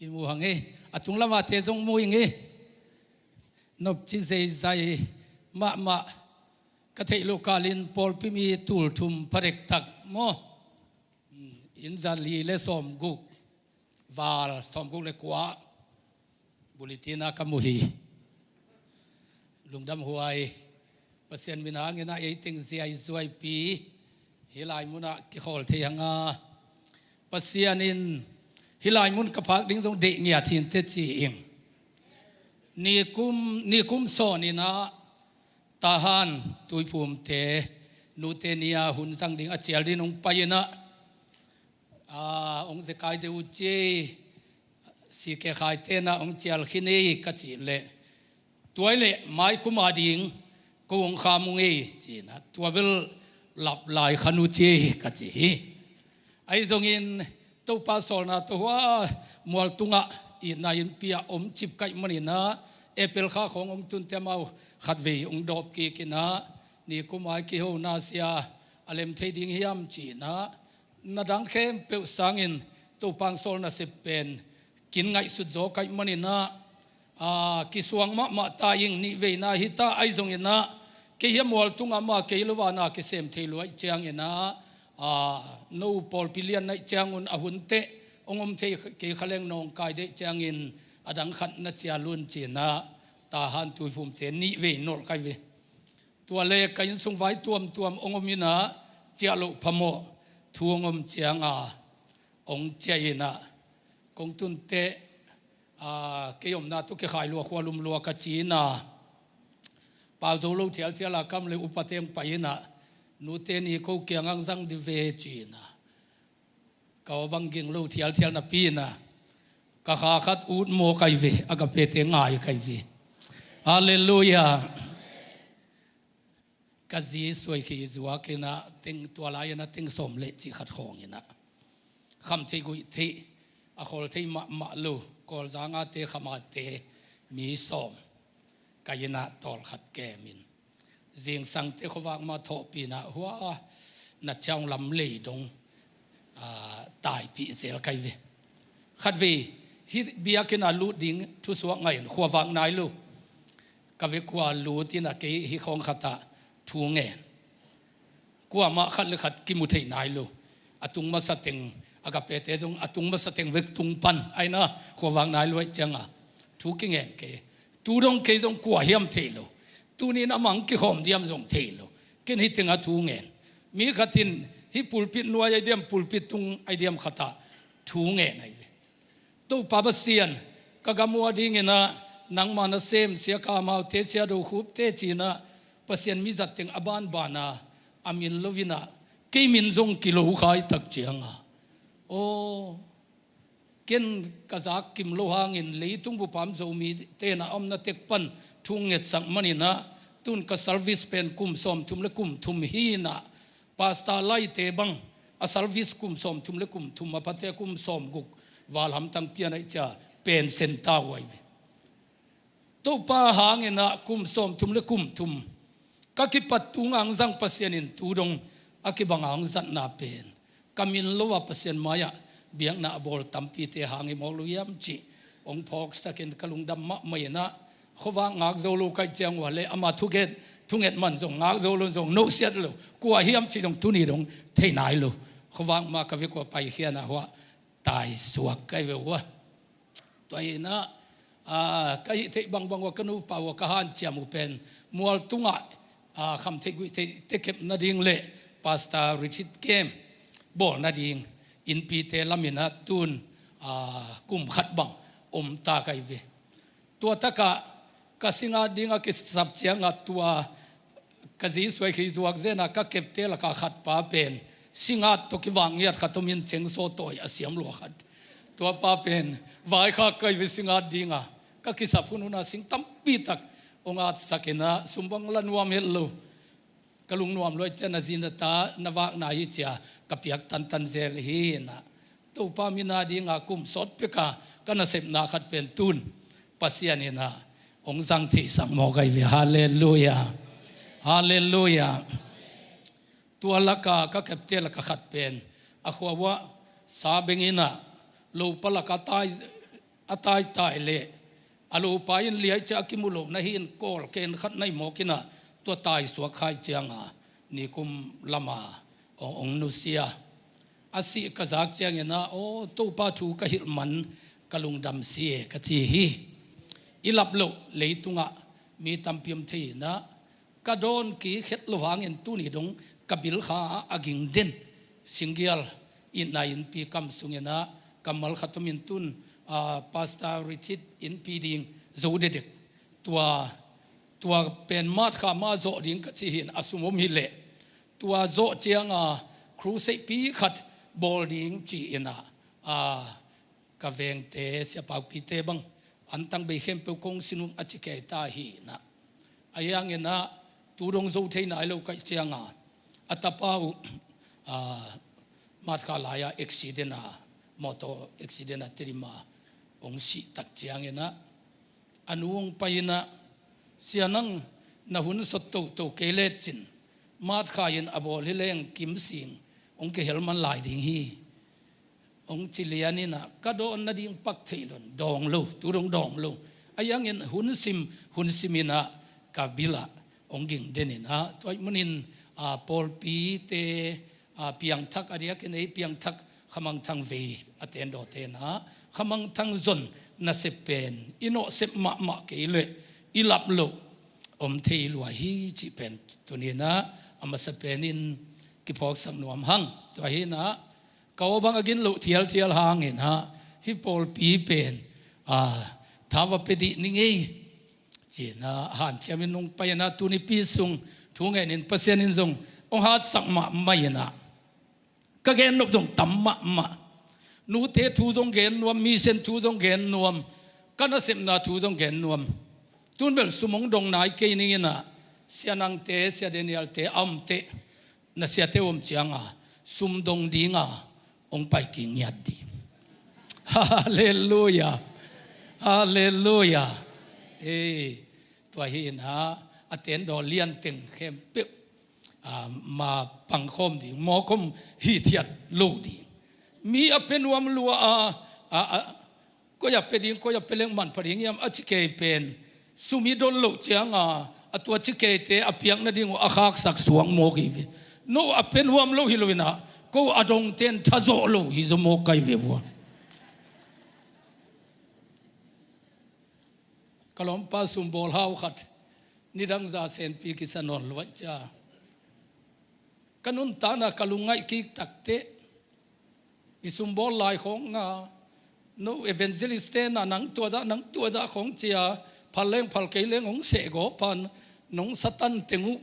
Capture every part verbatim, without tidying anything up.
Mu hang e, a tung lamah te zong mu ing e. Nopci zeizai mahmah ka theih loh kalin pawlpi mi tul thum pharektak maw? Inn za li le sawmguk, val sawmguk le kua, bulletin ah ka mu hi. Lungdam huai. Pasian min hangin ah ei teng ziaizuaipi hih lai munah kikhawl thei hang a, Pasian in hih lai mun ka phak ding zong deih ngiat hi inteh ci ing. Nikum, nikum sawn in ah Tahan Tuiphumte nute ni-a hun zang ding a cial ding hong pai in ah, a, hong zekai deuh uh ci ei, sikekhaite in ah hong cial khin ei ka cih leh, tua hi leh mai kum a ding ko hong kham ung ei ci in ah, tua bel lap lai khan uh ci ei ka ci hi. Ahi zongin Topa sawlna tawh hua mual tungah itna innpi ah om cip kaih manin ah, April kha khawng hong tunte amau khatvei hong dawp kik in ah, nikum a i kihona sia a lem thei ding hiam ci in ah, na dang khempeuh sangin Topa hong sawl nasep pen kin ngaihsut zaw kaih manin ah, a, kisuang mahmah ta ing, nih veina hi ta ahi zongin ah, kei hi a mual tungah mah kei lo a na kisem thei lua ahih ciangin ah, a, no pawlpi lian na hih ciangun a hun teh hong om thei kei kha leng nawngkai deuh ciangin a dang khat na cial un ci in ah, Tahan Tuiphumte nih vei nolh kai ve. Tua le ka inn sung vai tuamtuam hong om in ah, ciah loh phamawh thu hong om ciang a, hong ciah in ah, kong tun teh, a, kei omna tawh kikhai lua, khua lum lua ka ci in ah, pau zo lo thialthial a, kam le upate hong pai in ah, nute ni ko kiangah hong zang dih ve ci in ah, ka aw bang ging lo thialthial napi in ah, ka kha khat ut maw kai ve, Agapete ngai kai ve. Halleluiah. Ka zi suai khi zuak in ah, teng tua lai in ah teng sawm le cih khat khawng in ah, kham theih guih theih, a khol thei mahmah lo, Kawlzang a te kham a te mi sawm ka inn ah tawlkhat kem in, zingsangte khuavak mah thawhpih in ah, hua na ciang lam lei dong, a, taipih zel kai ve. Khatvei hih biakinn ah lut ding thusuak ngah in khuavak nai lo. Ka vekua lut in ah kei hih khawng khat ah thu ngen. Kuamah khat le khat kimu thei nai lo. A tung masa teng, Agapete zong a tung masa teng vek tung pan, ai na, khuavak nai lo ahih ciang a, thu kingen kei. Tu dong kei zong kua hiam thei lo. Tuni in a mang kikhawm diam zong thei lo. Ken hih teng ah thu ngen. Mi khat in hih pulpit nuai ai diam, pulpit tung ai diam khat ah thu ngen ai ve. Topa Pasian, ka gam uh a ding in ah nangma nasem, Sia Kam Hau te, Sia Do Khup te ci in ah, Pasian mi zat teng a banban a, a min lo in ah, kei min zong kilo khai tak ciang a, aw, ken ka zak kim lo hangin leitung bupam Zomite in ah a omna tek pan thu ngetsak manin ah, tun ka service pen kum sawmthum le kum thum hi in ah, Pastor Laite bang a service kum sawmthum le kum thum, a pate kum sawmguk val hamtang pian ahih ciang pension ta huai ve. Topa hang in ah kum sawmthum le kum thum ka kipat tung a hong zang Pasian in tu dong a kibang a hong zatna pen, ka min lo a Pasian mai-ah biakna a bawl tampite hang hi mawk lo hiam cih hong phawksak in ka lungdam mahmah in ah, khuavak ngak zo lo ka hih ciang uh a le ama thugen, thunget man zong ngak zo lo, zong nusiat lo, kua hiam cih zong tuni dong thei nai lo. Khuavak mah ka vekua paikhia in ah hua taisuak ka hi ve ua. Tua hi in ah, a, ka hih theih bangbang ua, ka nupa ua ka hanciam uh pen mual tungah, a, kham theih guih theih tekep nading le pastor retreat camp bawl nading innpite lam in ah tun, a, kum khat bang om ta ka hi ve. Tua takah ka singat ding a kisap ciangah tua ka zi suai khi zuak zen a ka kepte lakah khat pa pen singat tawh kivak ngiat khat om in, cheng sawtawi a siam lua khat. Tua pa pen vaikhak ka hi ve singat ding a, ka kisap hunhun a sing tampi tak hong atsak in ah, sum bang la nuam het lo. Ka lungnuam lua ahih ciang a zi na ta na vakna hi ci a ka piak tantan zel hi in ah, Topa min a ding a kum sawt pek a ka nasepna khat pen tun Pasian in ah hong zang theisak mawk ahi ve. Halleluiah. Halleluiah. Tua laka ka kepte laka khat pen a khua uah sa beng in ah lopa laka tai A taitai leh a lopa in liai ciah a kimu lo na hi in, kawl ken khat nai mawk in ah tua taisuak hai ciang a nikum lam a hong, hong nusia. A sih ka zak ciangin ah, "Aw, Topa thu ka hilh man ka lungdam si e," ka ci hi. I lap loh leitungah mi tampi om thei in ah, ka dawn kik het lo hangin tuni dong ka bil kha a ging den. Singgial itna innpi kam sungin ah kammal khat om in, tun, ah, pastor retreat innpi ding zo dedek. Tua, tua pen March kha mah zawh ding ka ci hi in, a sum om hi leh tua zawh ciang a crusade pi khat bawl ding ci in ah, ah, ka vengte, siapaupite bang, antang bei khempeuh kong sin uh a ci kei ta hi in ah. Ahi hangin ah tu dong zo thei nai lo ka hih ciang a, a tapa uh, ah, March kha lai a accident a, motor accident a Tedim a hong sih tak ciangin ah, a nu hong pai in ah, "Sia, nang na hun sot toto kei lecin, March kha in a bawl hi leng kimsing hong kihel man lai ding hi," hong ci lian in ah, ka dawn nading pak thei lo in, dawng lo, tu dong dawng lo. Ahi hangin hun sim, hun sim in ah ka bil ah hong ging den in ah, tua ahih manin, ah, pawlpite, ah, piangthak a diakin ei piangthak Khamangthang vei a tendawte in ah, Khamangthang zon nasep pen i nawhsep mahmah kei leh i lap loh om thei lua hi cih pen tuni in ah a masa pen in kiphawksak nuam hang. Tua hi in ah, ka aw bang a gin loh thialthial hangin ah, hih pawlpi pen, ah, tha va pia dih ni ngei ci in ah hanciam in hong pai in ah, tuni pi sung thu ngen in Pasian in zong hong hatsak mahmah in ah, ka gen nop zong tam mahmah. Nute thu zong gen nuam, mission thu zong gen nuam, ka nasepna thu zong gen nuam. Tun bel sum hong dong nai kei ning in ah, Sia Nangte, Sia Danielte a omte, na siate om ciang a sum dong ding a hong pai kik ngiat ding. Halleluiah. Halleluiah. Eh, tua hi in ah, a tendaw lianteng khempeuh, ah, ma pangkhawm ding, mawkhawm hithiat lo ding. Mi a pia nuam lua a, a, a, koi a pia ding, koi a pia leng manpha ding hiam a ci kei pen, sum i don loh ciang a, a tua ci keite a piak nading uh a khaksak suak mawk hi ve. No a pia nuam lo hi lo in ah, ko a dongte in tha zawh lo hi zaw mawk kai ve vua. Ka lawmpa sumbawl hau khat nidang za senpi kisa nawn luai cia, ka nuntakna ka lungngaih kik takteh, i sumbawl lai khawng a, no evangelist te na nang tuazah, nang tuazah khawng cia, phal leng phal kei leng hong sehgawp pan, nong Satan teng uh.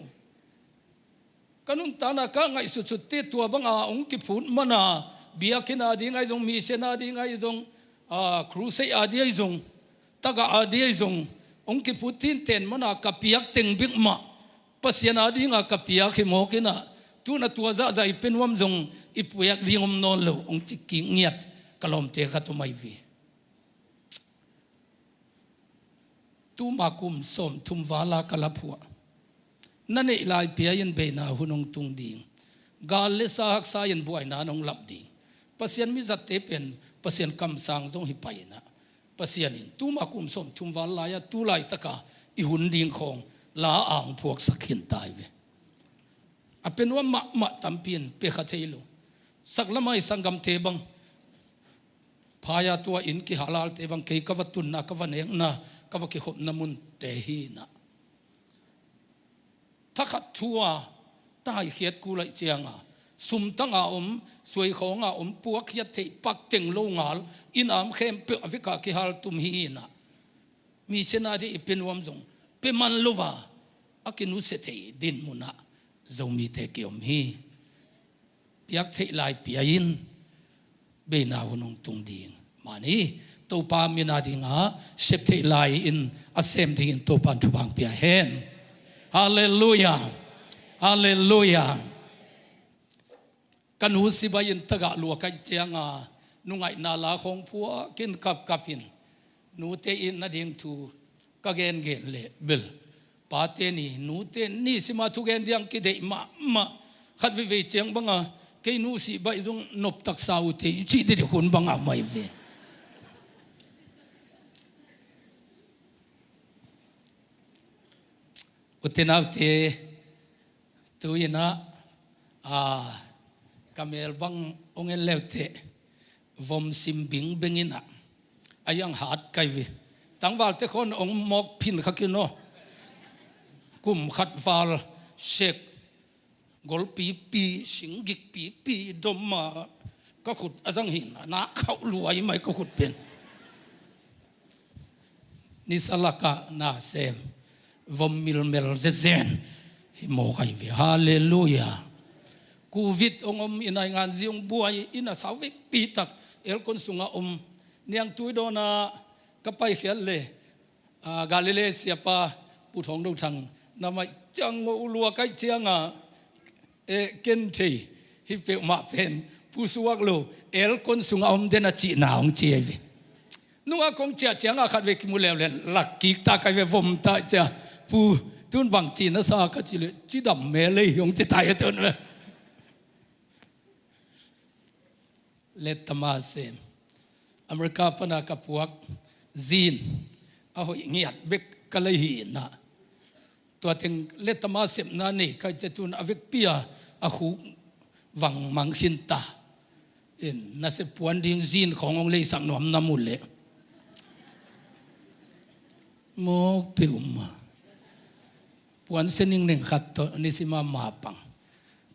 Ka nuntakna ka ngaihsutsutte tua banga hong kiphut mana, biakinn a ding ahi zong, mission a ding ahi zong, ah, crusade a ding ahi zong, tagah a ding ahi zong, hong kiphut tinten mana ka piak teng bek mah Pasian a dinga ka piak hi mawk in ah, tun a tua zahzah i pia nuam zong i piak ding om nawn lo, hong ci kik ngiat ka lawmte khat om ahi ve. Tuma kum sawmthum vala ka laphuah. Na neih lai pia in beina hun hong tung ding. Gal le sa haksa in buaina hong lap ding. Pasian mizatte pen Pasian kamsang zong hi pai in ah, Pasian in tuma kum sawmthum val lai-a tu laitaka i hun ding khawng la a hong phuaksak khin tai ve. A pia nuam mahmah tampi in pia kha thei lo. Saklamai sanggamte bang, phaya tua inn kihalalte bang, kei ka va tunna, ka va nekna, ka va kikhopna munte hi in ah, thakhat thu a taikhiat kul aih cianga, sumtang a om, suaikhawnga om, puakkhiat theih pak teng lo ngal, inn a om khempeuh a veka kihal tum hi in ah, mission a ding i pia nuam zong pia man lo a, a kinusia thei dinmun ah Zomite kiom hi. Piak theih lai pia in, beina hun hong tung ding. Mani Topa min a dinga sep theih lai in a sem dingin Topa in thupha hong pia hen. Halleluiah. Halleluiah. Ka nu sibai in tagah lua ka hih cianga, nungaihna la khawng phuakin kapkap in, nute itna ding thu ka gengen leh bel, pate ni, nute ni sima thugen ding kideih mahmah. Khat veivei ciang banga, kei nu sih baih zong nop taksa uh tei i cih dede hun banga mai ve. U te nau te, tu-in ah, a, ka mel bang hong en leuteh, vom sim bingbeng in ah, a iang hat kai ve. Tangvalte khawng hong mawk phin kha khin aw. Kum khat val sek, golpipi, singgikpipi dom a, ka khut a zang hi in ah, na khauh luai mai ka khut pen. Nisa lakah na sem, vom milmel zezen hi mawk ahi ve. Halleluiah. Covid hong om, i naingan zi hong buai, inn a sau vekpi tak, aircon sungah om. Niangtui dawnah ka paikhiat leh, a, Galilee siapa Pu Thawng Do Thang na maih ciang, ngawh lua ka hih ciangah, e, ken thei hi peuhmah pen, Pu, suak lo, aircon sungah om den a, cihna hong ci ahi ve. Nungah kong ciah ciangah khatvei kimu leuleu in lak kik ta ka hi ve, vom ta cia. Pu, tun bang ci na sa ka cih leh, cidam mel ei, hong ci ta hi a, tun ve. Lettama sem, America pana ka puak zin a hoih ngiat bek ka lei hi in ah, tua teng lettama sepna nei ka hih ciang, tun a vekpi a, a khuk vangmang khin ta. In, nasep puan ding zin khawng hong leisak nuam na mu leh, mawk peuhmah. Puan se ningneng khat tawh, nisim a mapang,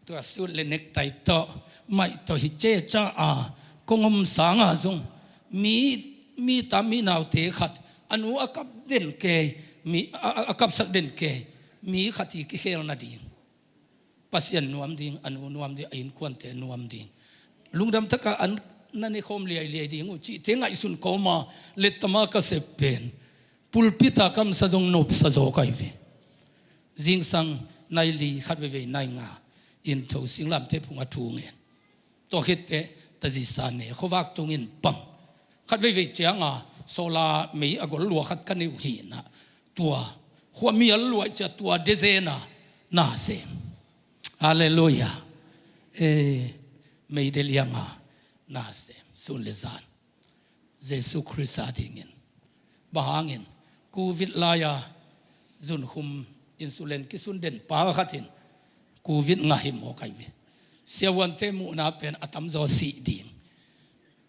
tua suit leh necktie tawh, maih tawh hi ceca a, kong om sangah zong, mi, mi ta, mi naute khat, a nu a kap den kei, mi, a, a, a kapsak den kei, mi khat hi kikhel nading. Pasian nuam ding, a nu nuam ding, a innkuante nuam ding, lungdam takin an na ne khawm liailiai ding uh, cihte ngaihsun kawm a, lettama ka sep pen, pulpit a ka omsa zong nopsa zaw ka hi ve. Zingsang nai li, khat veivei nai nga in tho, singlamteh phung a thu ngen. Tua khit teh tazisa ne, khuavak tungin pang. Khat veivei ciangah solar mei a gol lua khat ka nei uh hi in ah, tua khua mial lua ahih ciang tua dezen a na sem. Halleluiah. E, mei de liang a na sem, sun leh zan. Jesu Khrist a dingin. Bang hangin, Covid lai-a zunkhum, insulin kisun den pa khat in Covid ngah hi mawk ahi ve. Siavuante muhna pen a tamzaw sih ding.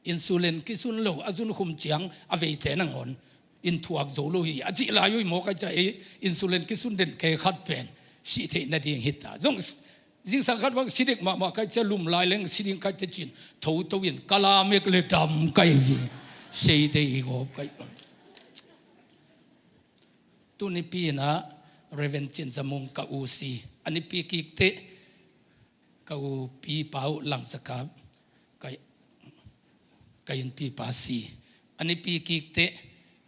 Insulin kisun lo a zunkhum ciang a veite nangawn in thuak zo lo hi, a cih lai uh hi mawk ahi ciang, ei insulin kisun den kei khat pen sih theih nading hi ta. Zong zingsang khat bang si dek mahmah ka hih ciang, lum lai leng si ding ka hih teh ci-in, tho to in ka la mek leh dam ka hi ve. Sei dei gawp ka hi. Tu nipi in ah Reverend Cin Za Mung ka u si. A nipi kik teh ka u pipa uh Lang Za Kap, ka, ka innpipa si. A nipi kik teh,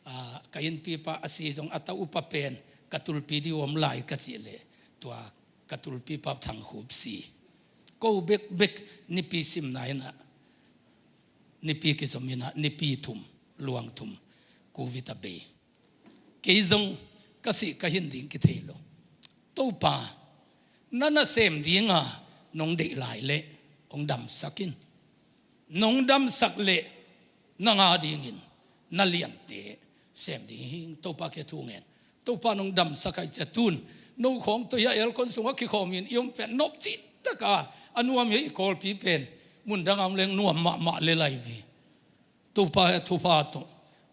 a, ka innpipa a si zong a ta upa pen ka tulpi ding uh om lai ka cih leh, tua ka tulpipa uh Thang Khup si. Ko bekbek nipi simna in ah, nipi kizom in ah, nipi thum, luang thum Covid a bei. Kei zong ka sih ka hin ding kithei lo. Topa, na nasem dinga nong deih lai leh hong damsak in. Nong damsak leh nang a dingin na liante sem ding hi ing, Topa kiang thu ngen. Topa, nong damsak ahih ciang tun no khawng tawh hi a, aircon sungah kikhawm in i om pen nop cih takin a nuam hi a, i Kawlpi pen mundang a om leng nuam mahmah lel ahi ve. Topa, thupha tawh,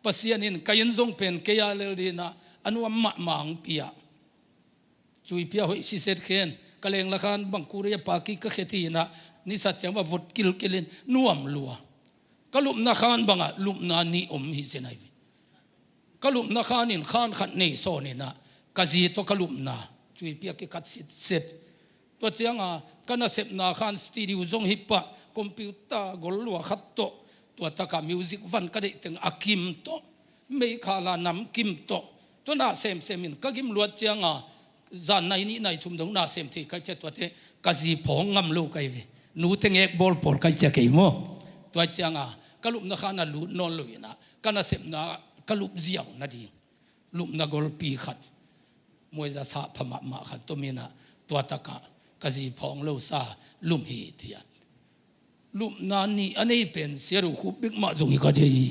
Pasian in ka inn zong pen kei a lel ding in ah, a nuam mahmah hong pia. Cuipi a hoih siset khen, ka leng la khan bang Korea pa kik ka khe ti in ah, nisa ciang bang vot kilkil in nuam lua. Ka lupna khan bangah lupna nih om hi zen ahi ve. Ka lupna khan in khan khat nei sawn in ah, ka zi tawh ka lupna cuipi a kikat sitset. Tua ciangah ka nasepna khan studio zong hi pah, computer gol lua khat tawh, tua takah music van ka deih teng a kim tawh, meikhala namkim tawh, tua na semsem in ka gim luat ciangah, zan nai nih nai thum dong na sem thei ka hih ciang, tuate ka zi phawng ngam lo ka hi ve. Nute ngek bawl pawl ka hih ciang kei maw. Tua ciangah ka lupna khan a lut nawn lo in ah, ka nasepna ka lup ziau nading lupna golpi khat, muaiza sah pha mahmah khat tom in ah, tua takah ka zi phawng lo sa lum hithiat. Lupna nih a nei pen Sia Do Khup bek mah zong hi ka deih hi.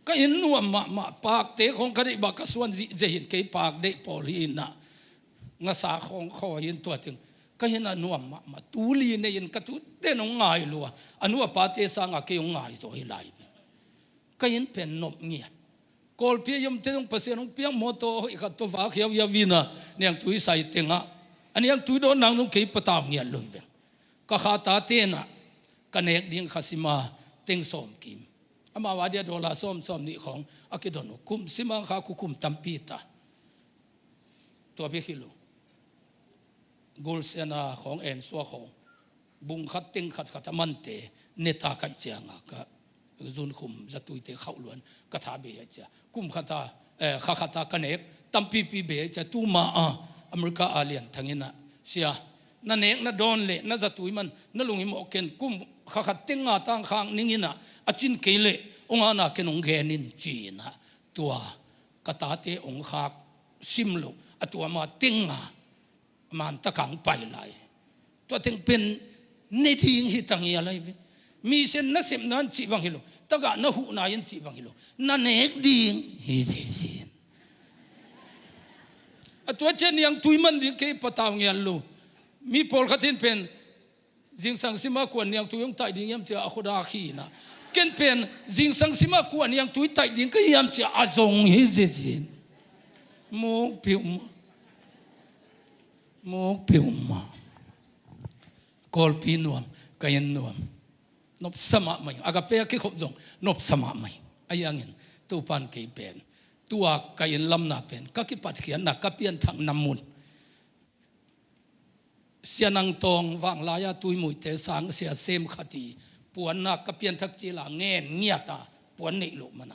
Ka inn nuam mahmah, pakte khawng ka deih bang ka suan zihziah in, kei pak deih pawl hi inah, ngasa khawng khawi in tua teng. Ka inn a nuam mahmah, tu li nei in ka tute nong ngai lua, a nu a pate sanga kei hong ngai zaw hi lai. Ka inn pen nop ngiat. Kawlpi a i omte zong Pasian hong piak mawtaw hoih khat tawh vak hiauhiau inah niangtui sai tengah, a niangtui dawn nang zong kei patau ngiat lo hi veng. Ka kha tate inah ka nek ding kha sima teng sawm kim. Amau a dia dollar sawm, sawm nih khawng a kidon uh. Kum sima kha ku kum tampi ta. Tua bek hi lo. Gulsiana khawng, ensua khawng, bung khat teng khat khat a mante neta kaih cianga ka zunkhum zatuite khauh luan ka tha bei aih cia. Kum khata, eh, kha khata ka nek tampipi bei aih cia. Tuma a America a Lian Thang inah, "Sia, na nek na dawn le na zatui man na lunghimawh ken, kum kha khat teng nga tang khak ning inah, a cin kei le hong ana ken hong gen in," ci inah. Tua ka tate hong khak sim lo, a tua ma teng nga man takang pai lai. Tua teng pen ne ding hi tang hi a lai ve. Mi sen na sepna in cih bang hi lo, tagah na huhna in cih bang hi lo, na nek ding hi zisin. A tua cian niangtui man ding kei patau ngiat lo. Mi pawlkhat in pen, "Zingsang sima kua niangtui hong taih ding hiam?" cia a khuadak hi inah. Ken pen, "Zingsang sima kua niangtui taih ding ka hiam?" cia a zong hi zisin. Muk piu ma. Muk piu ma. Kawlpi nuam, ka inn nuam. Nopsa mahmah ing. Agape a kikhop zong nopsa mahmah ing. Ahi hangin Topan kei pen, tua ka inn lamna pen ka kipatkhiatna, ka pianthakna mun, Sia Nang Tawng, Vanglai-a Tuimuite sang sia sem khat i puanna ka pianthak cila ngen ngiata puan neih loh mana,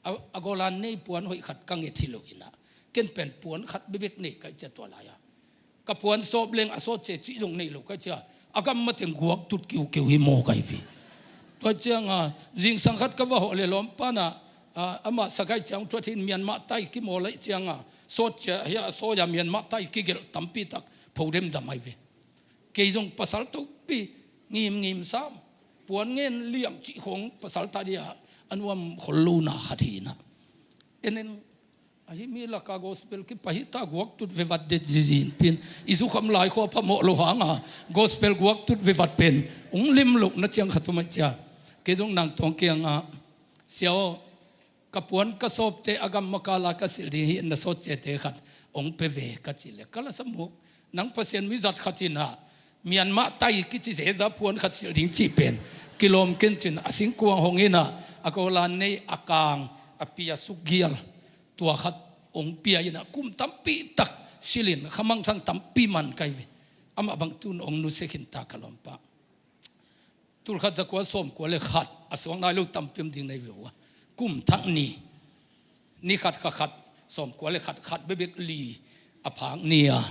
a, a golan nei puan hoih khat ka nget hi lo inah, ken pen puan khat bebek nei kaih cia tua lai-a. Ka puan sawp leng a sawt cia cih zong nei lo kaih cia, a gam mateng guak tut kiukiu hi maw kaih ve. Tua cianga zingsang khat ka va hawh le lawmpa na, a, amah sagaih ciang thuat hin Myanmar tai kimawl aih cianga, sawt cia hi a, a sawia Myanmar tai kigelh tampi tak pho demdam aih ve. Kei zong pasal topi ngimngim sam, puan ngen liang cih khawng pasal ta dia a nuam khol lo na khat hi inah. En en, ahi mi laka gospel kipai hi ta, guak tut vevat det zizin pin. I zukham lai khua phamawh lo hanga gospel guak tut vevat pen hong lim loh na ciang khat um aih cia. Kei zong Nang Tawng kiangah, "Sia aw, ka puan ka sawpte a gam makala ka silh ding hi, na sawt ciate khat hong pe ve," ka cih le, "Ka lasa muk, nang Pasian mi zat khat inah Myanmar tai kici zeza puan khat silh ding cih pen kilawm ken," cin a singkuang hong inah, a golan nei a kang, a pi a suk gial, tua khat hong pia inah kum tampi tak silhin khamangthang tampi man kaih ve. Amah bang tun hong nusia khin ta ka lawmpa. Tulkhat zakua sawmkua le khat, a suak nai lo tampi om ding nei ve ua. Kum thak ni, ni khat kha khat, sawmkua le khat, khat bebek li a phak ni-a,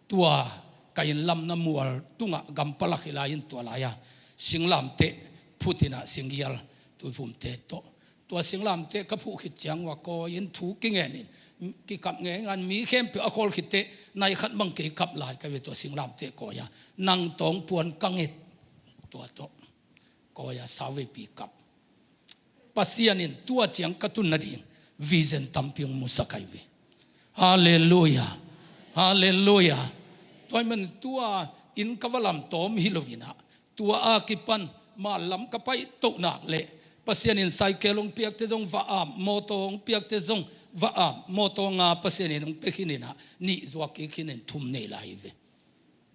tua ka inn lamna mual tungah gam palak hi lai-in tua lai-a singlamteh phut inah singgial tuiphumte tawh tua singlamteh ka phuh khit ciang ua kawi in thu kingen in, kikap ngeingan mi khempeuh a khawl khitteh nai khat bang kei kap lai ka ve. Tua singlamteh kawi-a Nang Tawng puan ka nget, tua tawh kawi-a sauveipi kap. Pasian in tua ciang ka tun nading vision tampi hong musak aih ve. Halleluia. Halleluia. Tua ahih man tua inn ka va lamtawm hi lo inah, tua a kipan mal lam ka paih toh nak leh Pasian in cycle hong piakte zong va ap, mawtaw hong piakte zong va ap, mawtaw nga Pasian in hong pia khin inah nih zuak kik khin in thum nei lai hi ve.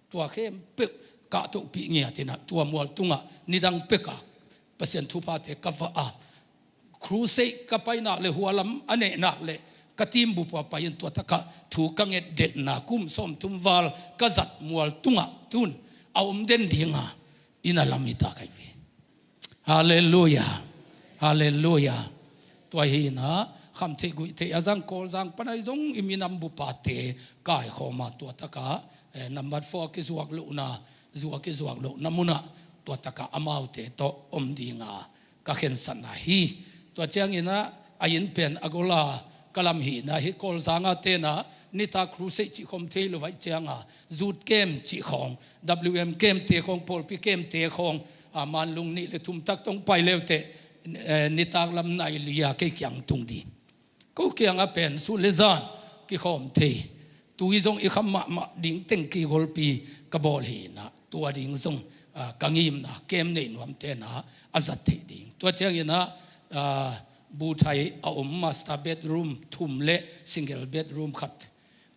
Tua khempeuh kahtohpih ngiat inah tua mual tungah nidang pekah Pasian thuphate ka va ap. Crusade ka pai nak le, hua lam a neh nak le, ka team bup ua pai in tua takah thu ka nget detna kum sawmthum val ka zat mual tungah tun a om den dinga inn a lam hi ta kaih ve. Halleluia. Halleluia. Tua hi inah khamtheih guihtheih a zang Kawlzang pan ahi zong i minam bupate kaikhawma tua takah, eh, number four a kizuak lohna, zu a kizuak lohna munah tua takah amaute tawh om dinga ka khensatna hi. Tua ciang inah a inn pen a gola ka lam hi inah, hih Kawlzanga tenah nitak crusade cih khawm thei lo vaih cianga youth camp cih khawng, W M camp te khawng, pawlpi camp te khawng, a, manlung nih le thum tak tawh hong pai leuteh, eh, nitak lam nai li-a kei kiang tung ding. Ko kiangah pen sun le zan kikhawm thei, tui zong i kham mahmah ding teng kigolpi ka bawl hi-in ah, tua ding zong, ah, ka ngimna kem nei nuamte in ah a zat theih ding. Tua ciangin ah, ah, buthai a om, master bedroom thum le single bedroom khat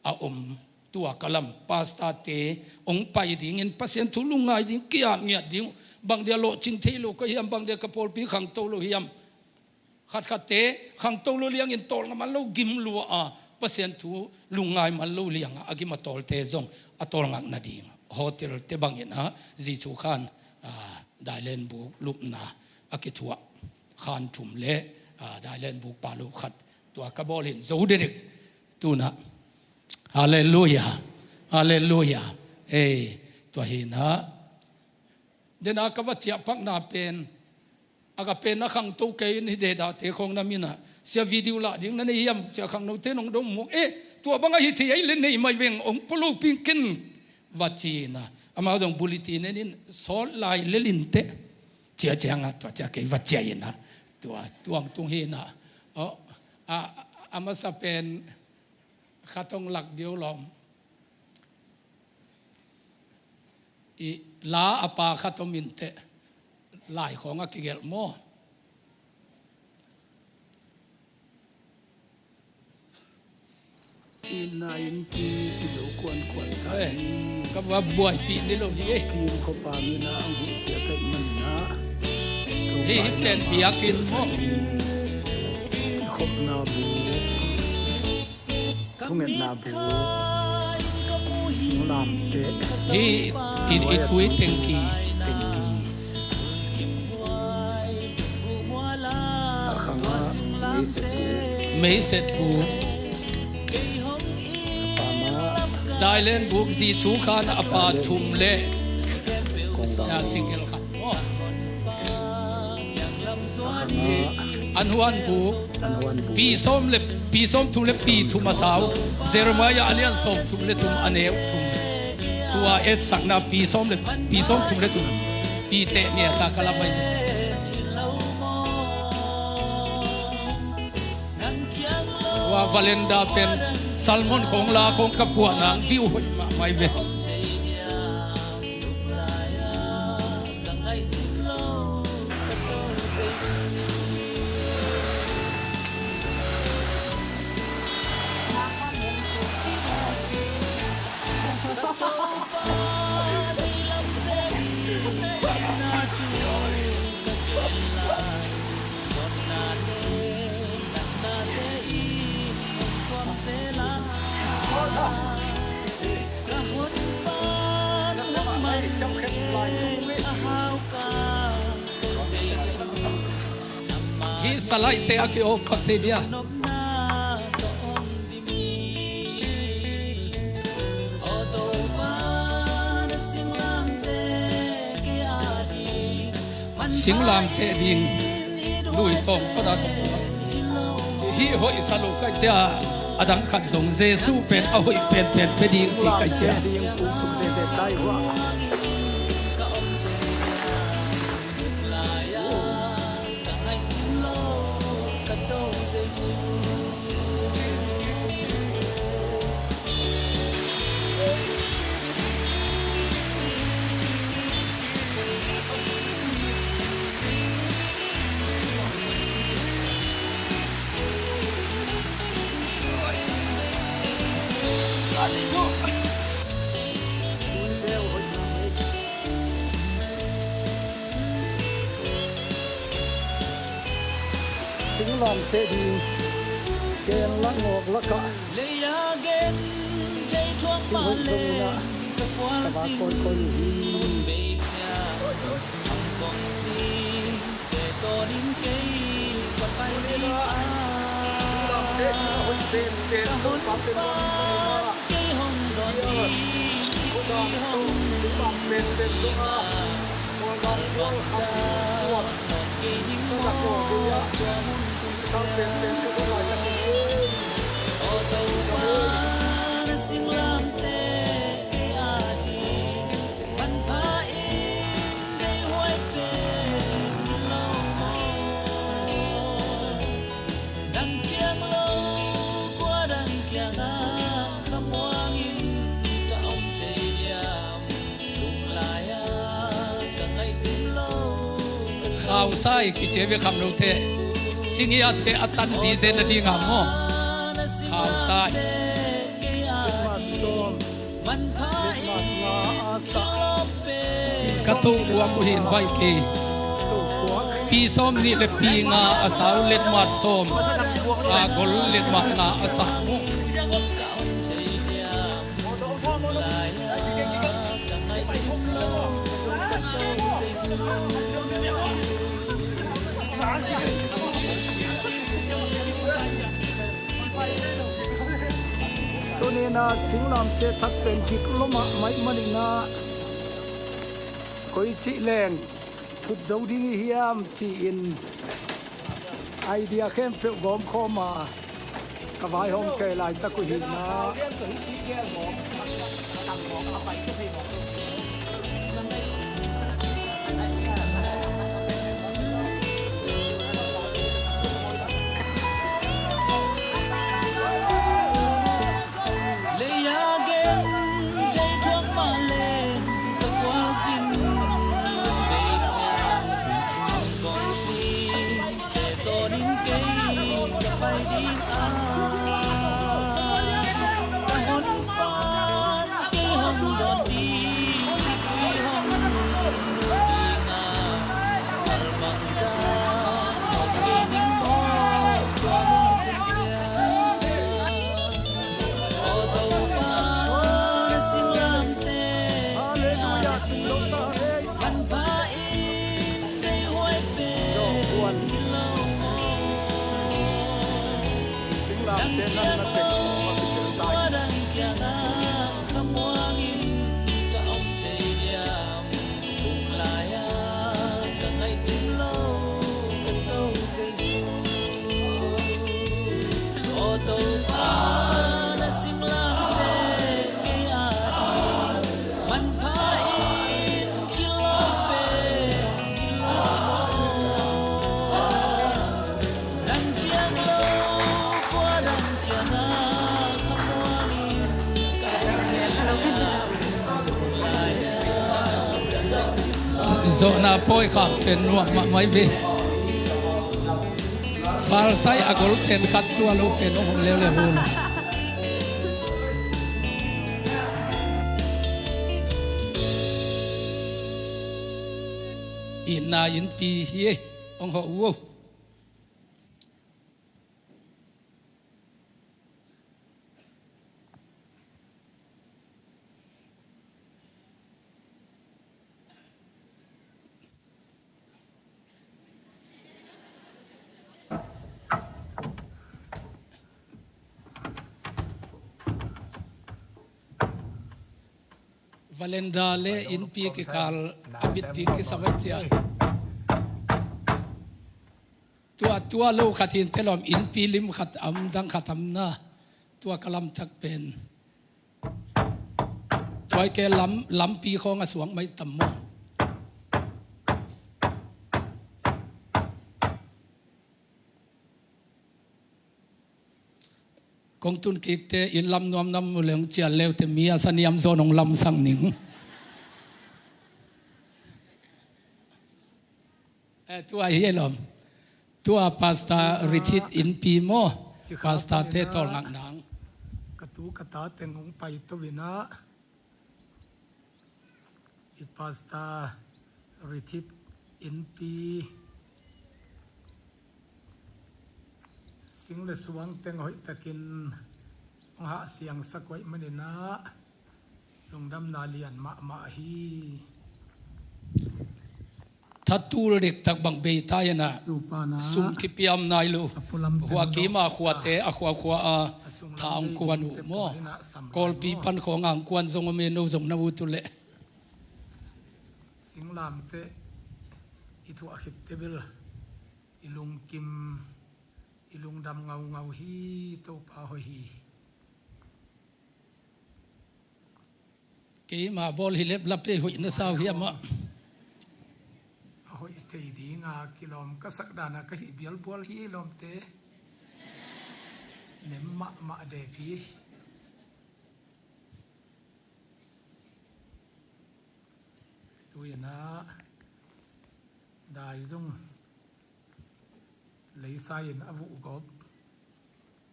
a om. Tua ka lam pastor-te hong pai dingin Pasian thu lungngai ding, kiat ngiat ding, bang dia lawhcing thei lo ka hiam, bang dia ka pawlpi khangto lo hiam. Khatkhatte khangto lo liangin tawlnga man lo gim lua a, Pasian thu lungngai man lo liangah a gim a tawlte zong a tawlngak nading hotel-te bangin ah Jesu khan, ah, dailen buk lupna a kithuah khan thum le, ah, dailen buk pa lo khat, tua ka bawl hi-in zo dedek tu-in ah. Halleluiah. Halleluiah. Ei, tua hi-in ah. Dena ka va ciah pakna pen, a ka pen na khangto kei in hi dedate khawng na min ah, sia video lah ding na nei hiam, cia khangnote nong dong muk. Eh, tua bang ahi thei ahih leh nei mai veng, hong pua lopi ing ken, va ci-in ah. Amau zong bulletin en in, sawt lai lel inteh, cia ciangah tua cia kei va ciah in ah. Tua tuang tung hi-in ah. Oh, a, a masa pen khat hong lak ding uh lawm. I la a pa khat om inteh, lai khawng a kigelh maw? Inn ah innpi kizo kuankuan ta. Ei, hi. Ka va buaipih ni lo hi, ei. Kim khuapa min ah ang huh ciat ahih manin ah. Hih, hih pen biakinn maw? Khopna bu. Thungetna bu, singlamteh. Hih i, i tui tengki. Tengki. A khangah meiset bu. Meiset bu. A pa mah. Dailen buk, Jesu khan a pa thum le, ah, single khat. An huan buk, pi sawm le, pi sawm thum le pi thum a sau. Jeremiah a lian sawm thum le thum, a neu thum. Tua etsakna pi sawm le, pi sawm thum le thum. Pi teh ngiat a ka la mai le. Tua Valenda pen sermon khawng la khawng ka phuah nang view hoih mahmah hi ve. Hih salaite a ki-awk pak thei dia. Singlamteh ding lui tawng tawh dah ka puak. Hih hoih sa lo ka hih ciang a dang khat zong Jesu pen a hoih penpen pia ding ci ka hih ciang. Singlamteh ding, ken lak ngawk lakah. Singhoih zong inah, ka va kawikawi uh hi. Sai kici ve kham lote. Singiate a tan zizen na dinga maw. Khau sai. Ka topuak uh hi in baih kei. Pi sawm nih le pi nga a sau letmat sawm, a gol letmat nga a sa. Tuni-in ah singlamteh thak pen dik lua mahmah ahih manin ah, koi cih leng phut zo ding i hiam ci-in idea khempeuh gawmkhawm a, ka vaihawm kei laitak uh hi na. Zawhna pawi kham pen nuam mahmah hi ve. Falsai a gol pen khat tua lo pen hong leuleu hun. Itna innpi hi ei, hong hawh uh. Valenda le innpi kikal a bit ding kisam ei cia. Tua, tua lo khat hi in te lawm, innpi lim khat am, dang khat am na. Tua ka lamtak pen. Tua hi kei lam, lampi khawng a suak mai tam maw. Kong tun kikte inn lam nuam nam mu leng cial leute mi a saniam zawn hong lamsang ning. Eh, tua hi e lawm. Tua Pastor Richard innpi maw? Pastor te tawlngak nang. Ka tu ka ta teng hong pai to in ah. I Pastor Richard innpi sing le suang teng hoih takin hong hah siangsak uh ahih manin ah lungdamna lian mahmah hi. Thatul diktak bang bei ta in ah sum kipia om nai lo. Hua kim a khuate a khuakhua a tha hong kuan uh maw? Kawlpi pan khawng a hong kuan zong om e, no zong na ut uh leh. Singlamteh i thuah khitte bel i lungkim, i lungdam ngaungau hi. Topa hoih hi. Keima bawl hi leplap e, hoih na sau hiam ah. A hoih thei dinga kilawm ka sak dana ka hih bialbual hi lawmte. Nem mahmah dep hi. Tu in ah dai zong Leisai in a vuh gawp,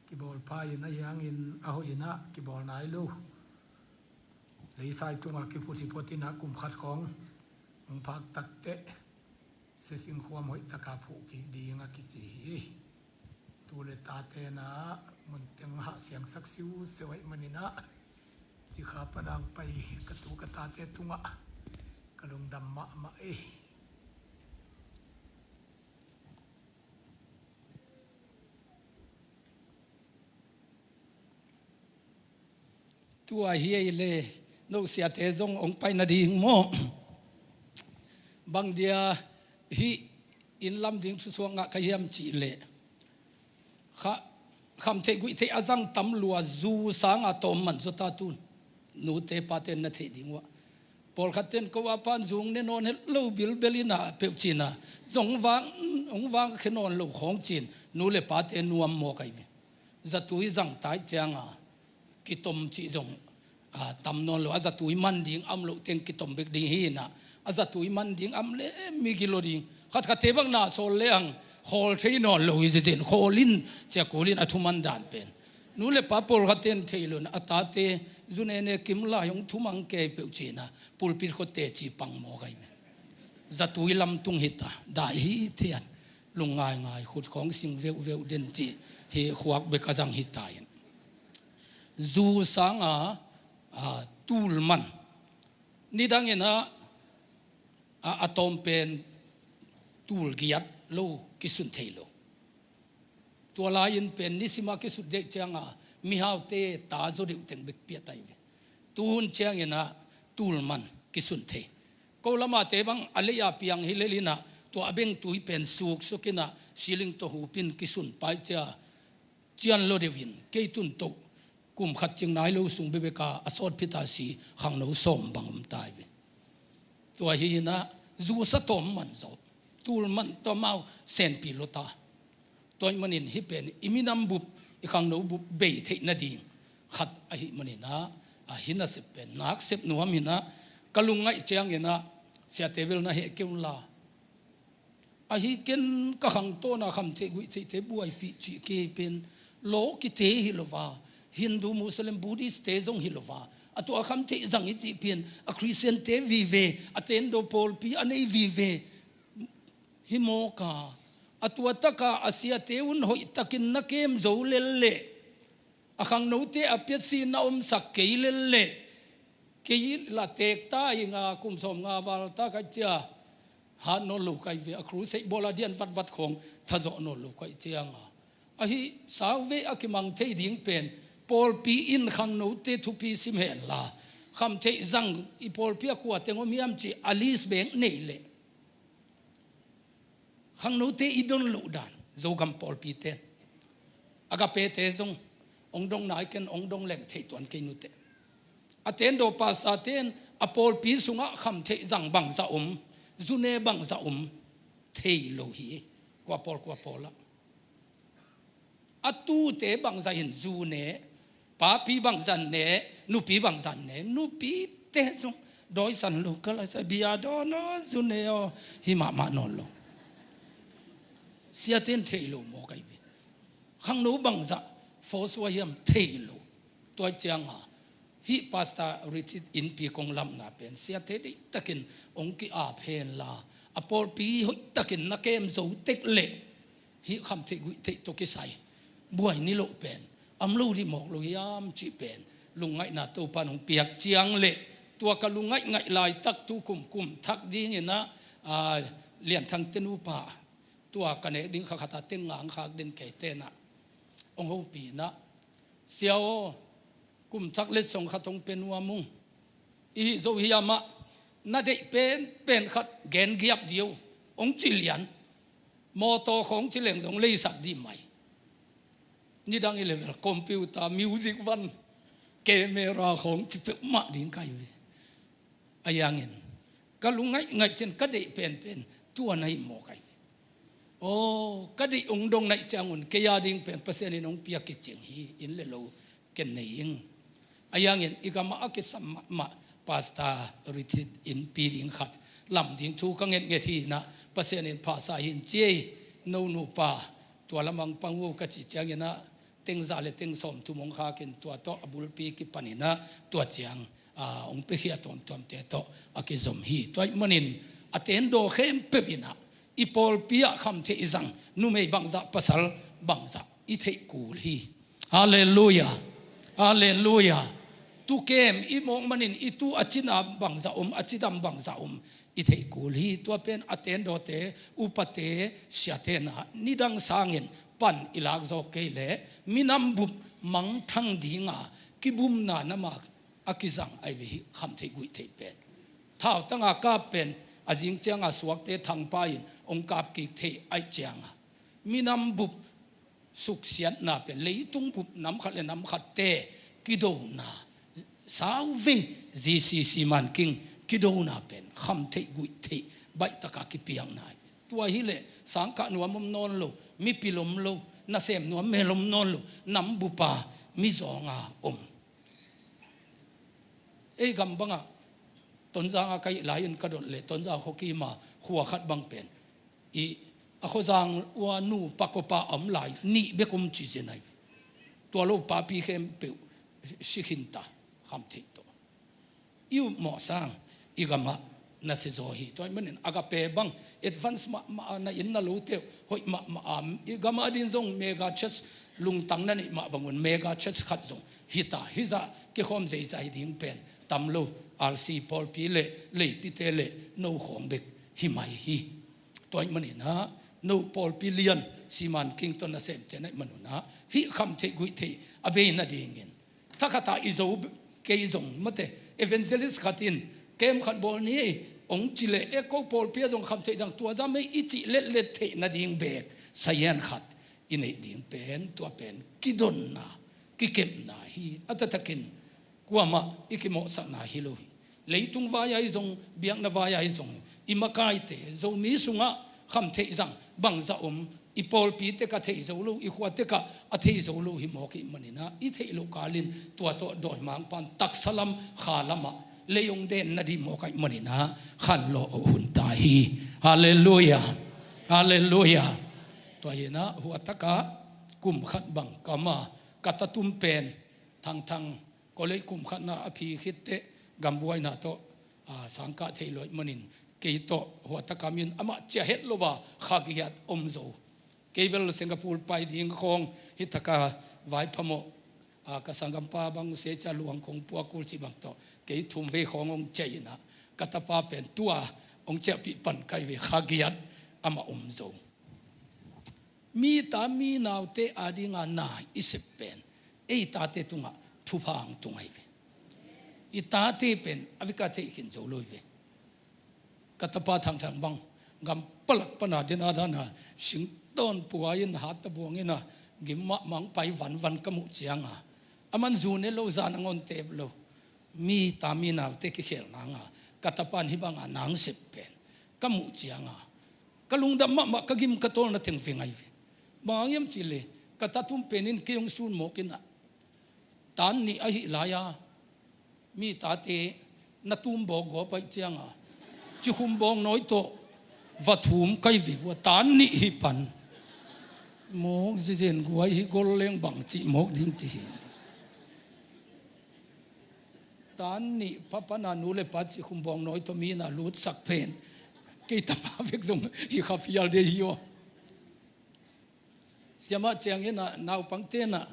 kibawl pha in a hiangin a hoih in ah kibawl nai lo. Leisai tungah kiphut hi phot in ah kum khat khawng hong phak takteh siasing khuam hoih taka phuh kik ding a kici hi. Tu le tate in ah munteng hahsiangsak siusiau ahih manin ah, cikha pan a hong pai ka tu ka tate tungah ka lungdam mahmah hi. Tua hi ei le, no siate zong hong pai nading maw? Bang dia hih inn lam ding thusuak ngah ka hiam cih leh, kha, khamtheih guihtheih a zang tam lua, zu sanga tawm man zaw ta tun. Nute pate na theih ding uh ah, pawlkhat ten ko a pan zung ne nawn het lo bilbel in ah peuh cin ah, zong vang, hong vang khe nawn lo khawng cin, nu le pate nuam mawk ahi ve. Zatui zang tai cianga kitom cih zong, a, tam nawn lo. A zatui man ding a om loh teng kitom bek ding hi in ah, a zatui man ding a om le migilo ding. Khatkhatte bang na sawl le ang khawl thei nawn lo hi zizin, khawl in cia kul in a thuman dan pen. Nu le pa pawlkhat ten thei lo in ah, a tate zu nene kim lai hong thumang kei peuh cin ah, pulpit khua teci pang mawk ahi ve. Zatui lam tung hi ta, dai hi thian. Lungngaingai khut khawng sing veuhveuh den cih hi khuak bek a zang hi ta in. Zu sanga, a, tul man. Nidang in ah, a, a tawm pen tul giat lo kisun thei lo. Tua lai-in pen nisima kisut deih cianga mihaute ta zaw deuh teng bek piat ahi ve. Tuhun ciangin ah tul man kisun thei. Ko lamate bang a lei-a piang hi lel in ah, tua a bengtui pen suksuk in ah siling tawh hupin kisun pai cia, cian lo deuh in kei tun toh kum khat cing nai lo sung bebek a a sawt phita si khangno sawm bang om ta hi ve. Tua hi in ah zu sa tawm man zaw, tul man tawm au senpi lo ta. Tua ahih manin hih pen i minam bup, i khangno bup bei theih nading khat ahih manin ah, a hi nasep pen nak sep nuam in ah, ka lungngaih ciangin ah, siate bel na heh kei un la. Ahi ken ka khangtawna khamtheih guihtheihte buaipih cih kei pen law kite hi lo va, Hindu, Muslim, Buddhist te zong hi lo va, a tua khamtheih zang i cih pen a Christian te vive, a tendo pawlpi a nei vive. Hi mawk a, a tua taka a siate un hoih takin na kem zo lel leh, a khangnote a piatsi na omsak kei lel leh, kei la teek ta hi nga, kum sawm nga val ta ka cia, hat nawn lo ka hi ve, a crusade bawl a dian vatvat khawng thazawh nawn lo ka hi cianga. Ahi sau ve a kimang thei ding pen, pawlpi in khangnote thupi sim hen la, khamtheih zang i pawlpi a kua teng om hiam cih a list bek nei leh. Khangnote i don loh dan, Zogam pawlpite, Agape te zong hong dong nai ken hong dong leng thei tuan kei nute. A tendo pastor ten a pawlpi sungah khamtheih zang bangzah om, zune bangzah om thei lo hi. Kua pawl kua pawl ah. A tute bangzah in zu ne, papi bangzah ne, nupi bangzah ne, nupite zong dawisan lo ka laisa, bia dawn aw, zu ne aw, hi mahmah nawn lo. Siate in thei lo maw ka hi ve. Khangno bangzah force uh a hiam thei lo. Tua cianga hih pastor retreat innpi kong lamna pen siate deihtakin hong ki-ap hen la, a pawlpi hoihtakin na kem zo tek leh hih khamtheih guihtheih tawh kisai buai ni loh pen om lo dih mawk lo hiam cih pen lungngaihna Topan hong piak ciang leh, tua ka lungngaih ngaih laitak tu kum kum thak dingin ah, a, Lianthang te nupa, tua ka nek ding kha khata teng ngang khak den kei tenah hong hopih in ah, Sia aw, kum thak letsong khat hong pe nuam ung. I hih zo hiam ah na deih penpen khat gen giap dih o, hong ci lian. Mawtaw khawng ci leng zong leisak dih mai. Nidang i level computer, music van, camera khawng ci peuhmah ding ka hi ve. Ahi hangin ka lungngaih ngaih ciang ka deih penpen tua na hi maw ka hi ve. Aw, ka deih hong dong naih ciangun kei a ding pen Pasian in hong piak kicing hi, inn le lo ken nei ing. Ahi hangin i gamah a kisam mahmah pastor retreat innpi ding khat lam ding thu ka ngetnget hi in ah, Pasian in phasa hi in ci ei, no nupa tua lamah hong pang uh ka cih ciangin ah, teng za le teng sawmthum hong khakin tua tawh a bulpi kipanin ah, tua ciang, ah, hong piakhia tuamtuamte tawh a kizom hi. Tua ahih manin a tendaw khempeuh in ah, i pawlpi ah khamtheih zang numei bangzah, pasal bangzah i theih kul hi. Halleluiah. Halleluiah. Tu kem i mawk manin i tu a cina bangzah om, a cidam bangzah om i theih kul hi. Tua pen a tendawte, upate, siate in ah nidang sangin pan i lak zawk kei leh minam bup mangthang dinga kibumna nama a kizang ahi ve hi. Khamtheih guihtheih pen, thautanga kap pen a zing cianga suakte thangpa in hong kap kik thei ahih cianga, minam bup suksiatna pen, leitung bup nam khat le nam khatte kidona, sauvei, G C C man king kidona pen khamtheih guihtheih baih taka kipiakna hi. Tua hileh sangkah nuam om nawn lo, mipil om lo, nasem nuam mel om nawn lo, nam bupa mizawnga om. Ei gam bangah Tonzanga ka hih lai-in ka dot leh, Tonzang khuakima khua khat bang pen, i, a khuazang ua nupa kawpa a om lai nih bek om ci zen ahi. Tua lo papi khempeuh si khinta, khamtheih tawh. I upmawh sang i gamah na sizaw hi. Tua ahih manin Agape bang advance mahmah a, na inn na lote uh hoih mahmah a, i gamah a ding zong mega church, lungtang na neih mah bangun mega church khat zong hita, hizah kikhawm zeizai ding pen tam lo. R C pawlpi le leipite le no khawng bek hi mai hi. Tua ahih manin ah, no pawlpi lian, siman king tawh nasemte na hih manun ah, hih khamtheih guihtheih a bei nadingin, thakhat ah i zo kei zong, mate, evangelist khat in, kem khat bawl ni ei, hong ci leh, e, ko pawlpi ah zong khamtheih zang, tua zah mei i cih letlet theih nading beek sayan khat i neih ding pen, tua pen kidonna, kikepna hi. A taktakin kuamah i kimawhsakna hi lo hi. Leitung vai ahi zong, biakna vai ahi zong, i makaite, Zomi sungah khamtheih zang bangzah om, i pawlpi tekah thei zo lo, i khua tekah a thei zo lo hi mawk ahih manin ah, i theih loh kalin tua tawh dawimangpa'n taksa lam, kha lamah lei hong den nading mawk ahih manin ah, khanlawh a hun ta hi. Halleluiah. Halleluiah. Tua hi-in ah, hua takah kum khat bang ka om a, ka tatum pen, Thangthang, college kum khatna a phi khit teh, gambuaina tawh, a, sangkah thei lo ahih manin, kei tawh hua takah min amah ciah het lo a, kha giat om zo. Kei bel Singapore pai ding khawng, hi taka vai phamawh, a, ka sanggampa bang se cia luang khawng pua kul cih bang tawh, kei thum vei khawng hong ciah in ah, ka tapa pen tua hong ciahpih pan ka hi ve, kha giat amah om zo. Mi ta mi naute adinga na i sep pen, ei tate tungah thupha hong tung ahi ve. I tate pen a vika theih khin zo lo hi ve. Ka tapa Thangthang bang, gam palak pana dena dana, singtawn pua in, hat tabuang in a, gim mahmah hong pai vanvan ka muh cianga, aman zu ne lo, zan a ngawn tep lo. Mi ta mi naute kikhelna nga, ka tapa'n hih banga na hong sep pen ka muh cianga, ka lungdam mahmah, ka gim ka tawlna teng veng ahi ve. Bang hang hiam cih leh, ka tatum pen in kei hong sun mawk in ah, tan nih ahih lai-a, mi tate na tum bawk gawp ahih cianga, cikhum bawng nawi tawh va thum ka hi ve ua, tan nih hi pan. Mawk zizen guai hi, gol leng bang cih mawk ding ci hi. Tan nih pha pana nu le pa cikhum bawng nawi tawh mi na lutsak pen, kei tapa bek zong hi kha phial de hi aw. Siamah ciangin ah, naupangte in ah,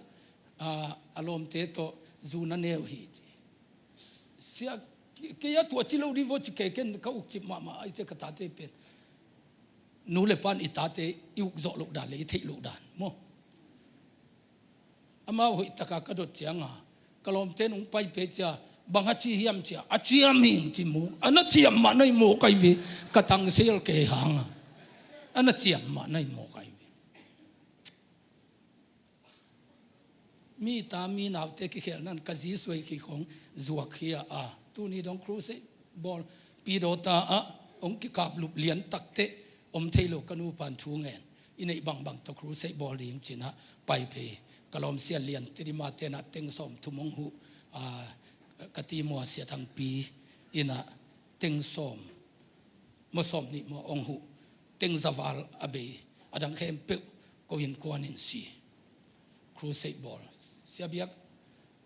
a, a lawmte tawh zu na ne uh hi ci. Sia, ke-, kei a tua ci lo ding vaw ci kei, ken ka ukcip mahmah, ahi ciah ka tate pen. Nu le pa'n i tate i uk zawh loh dan le i theih loh dan maw. Amau hoih taka ka dot cianga, ka lawmte nung pai pei cia, bang a ci hiam cia, a ciam hing ci mawk, a na ciam mah na hi mawk ahi ve, ka tangsel kei hanga. A na ciam mah na hi mawk ahi ve. Mi ta mi naute kikhelna in ka zi suai khi khong zuak khia a, tuni dong crusade bawl, Pidawta ah hong kikaplup lian takteh om thei lo, ka nupa'n thu ngen. I neih bangbang tawh crusade bawl ding ci-in ah pai phei. Ka lawm sia lian Teddy Mate in ah teng sawmthum hong huh, a, ka ti mua Sia Thangpi in ah teng sawm, mua sawm nih mua hong huh. Teng za val a bei, a dang khempeuh Ko innkuan in si. Crusade bawl. Sia Biak,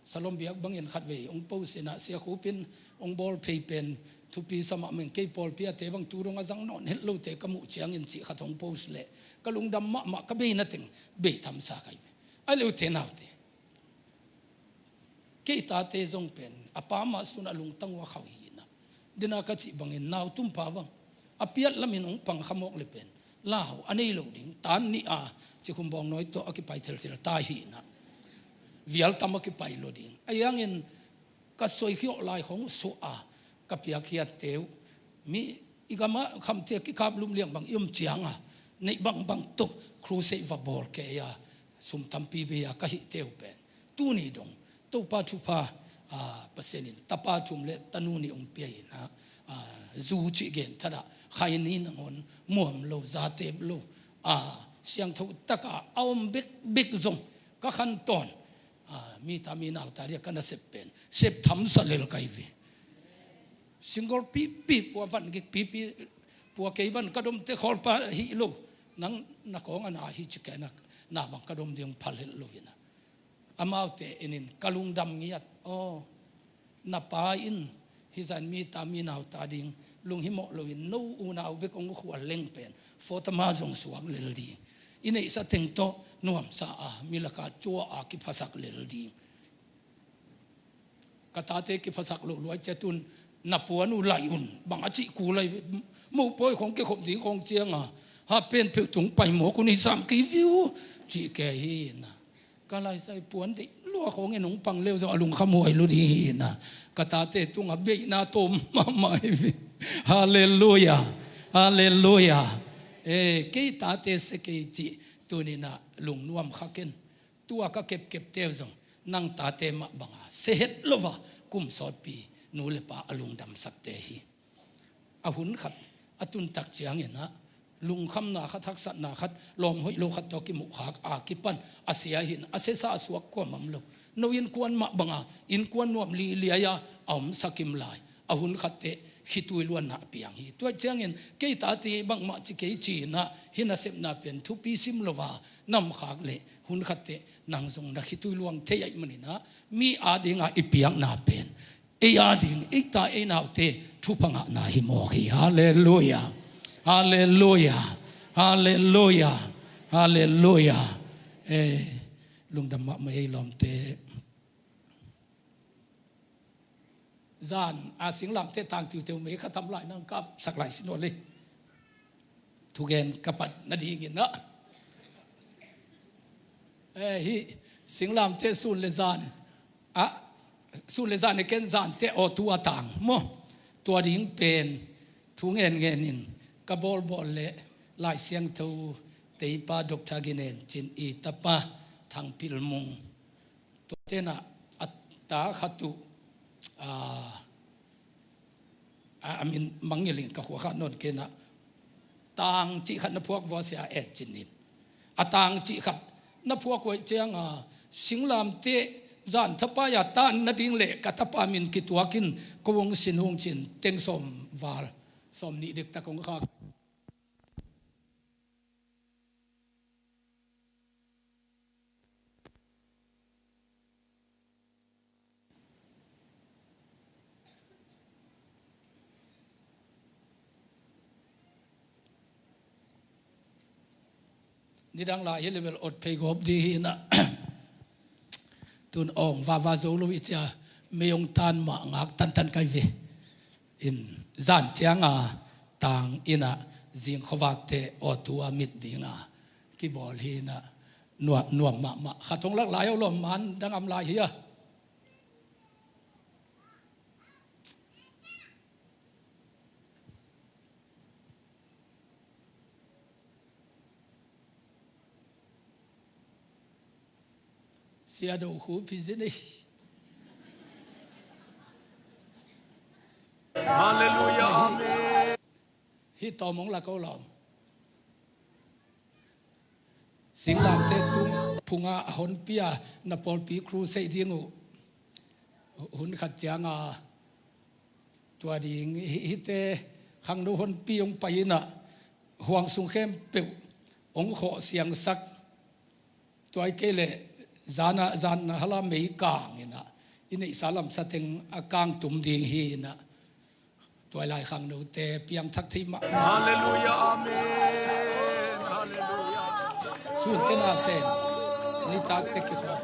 Salom Biak bangin khatvei hong post in ah, Sia Khup in hong bawl phei pen thupi sa mahmah ing. Kei pawlpi a te bang tu dong a zang nawn het lote ka muh ciangin cih khat hong post leh ka lungdam mahmah, ka bei na teng bei tham sa ka hi ve. A leute naute, kei tate zong pen a pa mah sun a lungtang uh a khauh hi in ah, den a ka cih bangin nau tumpa bang a piat lamin hong pang kha mawk leh pen lau a nei lo ding, tan nih a cikhum bawngnawi tawh a kipai thelthel ta hi in ah, vial tam a kipai lo ding. Ahi hangin ka soikhia lai khawng suah a ka piakkhiatte uh, mi i gam ah khamte a kikap lum liang bang i om ciang a, neih bangbang tawh crusade va bawl kei a, sum tampi bei a ka hihte uh pen tuni dong Topa thupha, a, Pasian in tapa thum leh tanu nih hong pia in ah, a, zu cih gen thadah, khaini nangawn muam lo, zatep lo, a, siangtho taka a om bekbek zong ka khan tawn, a, mi ta mi nau ta ding a ka nasep pen sep tham sa lel ka hi ve. Single pipi, pua van gik pipi, pua kei van ka domte, khawlpa hi lo, nang na kawng a na hi ci kei na, na bang ka dom ding phal het lo in ah. Amaute en in ka lungdam ngiat. Aw, na pa in hih zah in mi ta mi nau ta ding lunghimawh loin no unau bek hong khual leng pen fawtama zong suak lel ding. I neihsa teng tawh nuamsa a, mi laka cua a kiphasak lel ding. Ka tate kiphasak lo luai ciat un, na puan uh laih un, bang a cih kul lai, mopawi khawng kikhop ding khawng ciang a, ha pen pheuh tung pai mawk un, hi sam kei viu, cih kei hi in ah. Ka laisai puan deih lua khawng in hong pang leu zong a lungkham huai lut hi in ah, ka tate tungah beihna tawm mahmah hi ve. Halleluiah. Halleluiah. Eh, kei tate sia kei cih tuni in ah lungnuam kha ken. Tua ka kepkepte uh zong nang tate mah banga sia het lo a kum sawtpi nu le pa a lungdamsakte hi. A hun khat a tun tak ciangin ah lungkhamna khat, haksatna khat, lawm hoih lo khat tawh kimuhkhak a kipan a sia hi in, a siasa a suak kuamah om lo. No innkuan mah banga innkuan nuam liliai a a om sa kim lai, a hun khat teh khitui luanna a piang hi. Tua ciangin kei tate bangmah ci kei ci in ah hih nasepna pen thupi sim lo a na om khak leh hun khat teh nang zong na khitui luang thei ahih manin ah, mi adingah i piakna pen ei ading, ei ta ei naute thupha ngahna hi mawk hi. Halleluiah. Halleluiah. Halleluiah. Halleluiah. Eh, lungdam mahmah ei lawmte. Zan a singlamteh tang tiuteu mei khat tam lai nang kapsak lai sin aw le. Thugen ka pat nadingin ah, eh, hih singlamteh sun le zan, ah, sun le zan i ken zanteh aw tu a tang maw. Tua ding pen thu ngenngen in ka bawlbawl leh Lai Siangtho teipa Doctor Ginen Cin i tapa Thang Pil Mung. Tua tenah a ta khat uh, a, a, a min mangngilh in ka khua kha nawn kenah, tang cih khat na phuak vua sia en cin in. A tang cih khat na phuak uh cianga, singlamteh zan thapai a tan nading leh ka tapa min kituak in ko hong sin hong cin teng sawm val, sawm nih dektak hong khak. Nidang lai hi level ot phei gawp dih hi na. Tun awng vava zo lo i cia mei ong tan mah ngak tantan kai ve. In zan cianga tang ina zing khovak te aw tua mit dinga kibawl hi na. Nuam, nuam mahmah. Khat hong lak lai aw lawm, man dang am lai hi a. Sia do khu phi zin ei. Halleluiah. Amen. Hi tawm hong lak aw lawm. Singlamteh tung phunga a honpia na pawlpi crusade ding uh. Hun khat cianga tua ding hi, hite khangno honpi hong pai ina huang sung khempeuh hong khawh siangsak. Tua hi kei leh zan a, zan a hala mei kang in ah, i neihsa lamsa teng a kang tum ding hi in ah, tua lai khangnote piangthak thei mah. Halleluiah, amen. Halleluiah. Sunte na sem, nitak te kikhawm.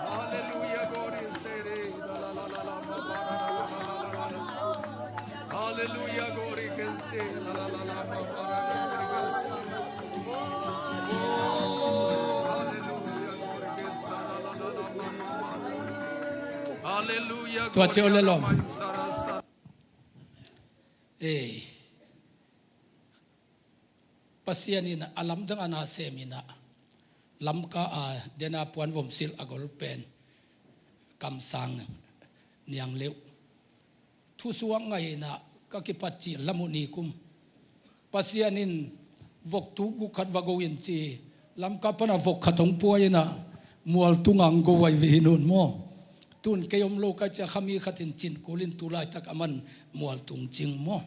Halleluiah, glory. Halleluiah, glory. Halleluiah, tua ciau le lawm. Ei. Pasian in a lamdang a na sem in ah, Lamka a dena puan vom silh a gol pen kamsang niang leuh. Thusuak ngai in ah ka kipat cil lam uh ni kum. Pasian in vok tuk guk khat va go in ci, Lamka pan a vok khat hong pua in ah mual tung ang go vai ve hi nun maw. Tun kei om lo ka cia khami khat in cin kul in tu laitak a man mual tung cing maw.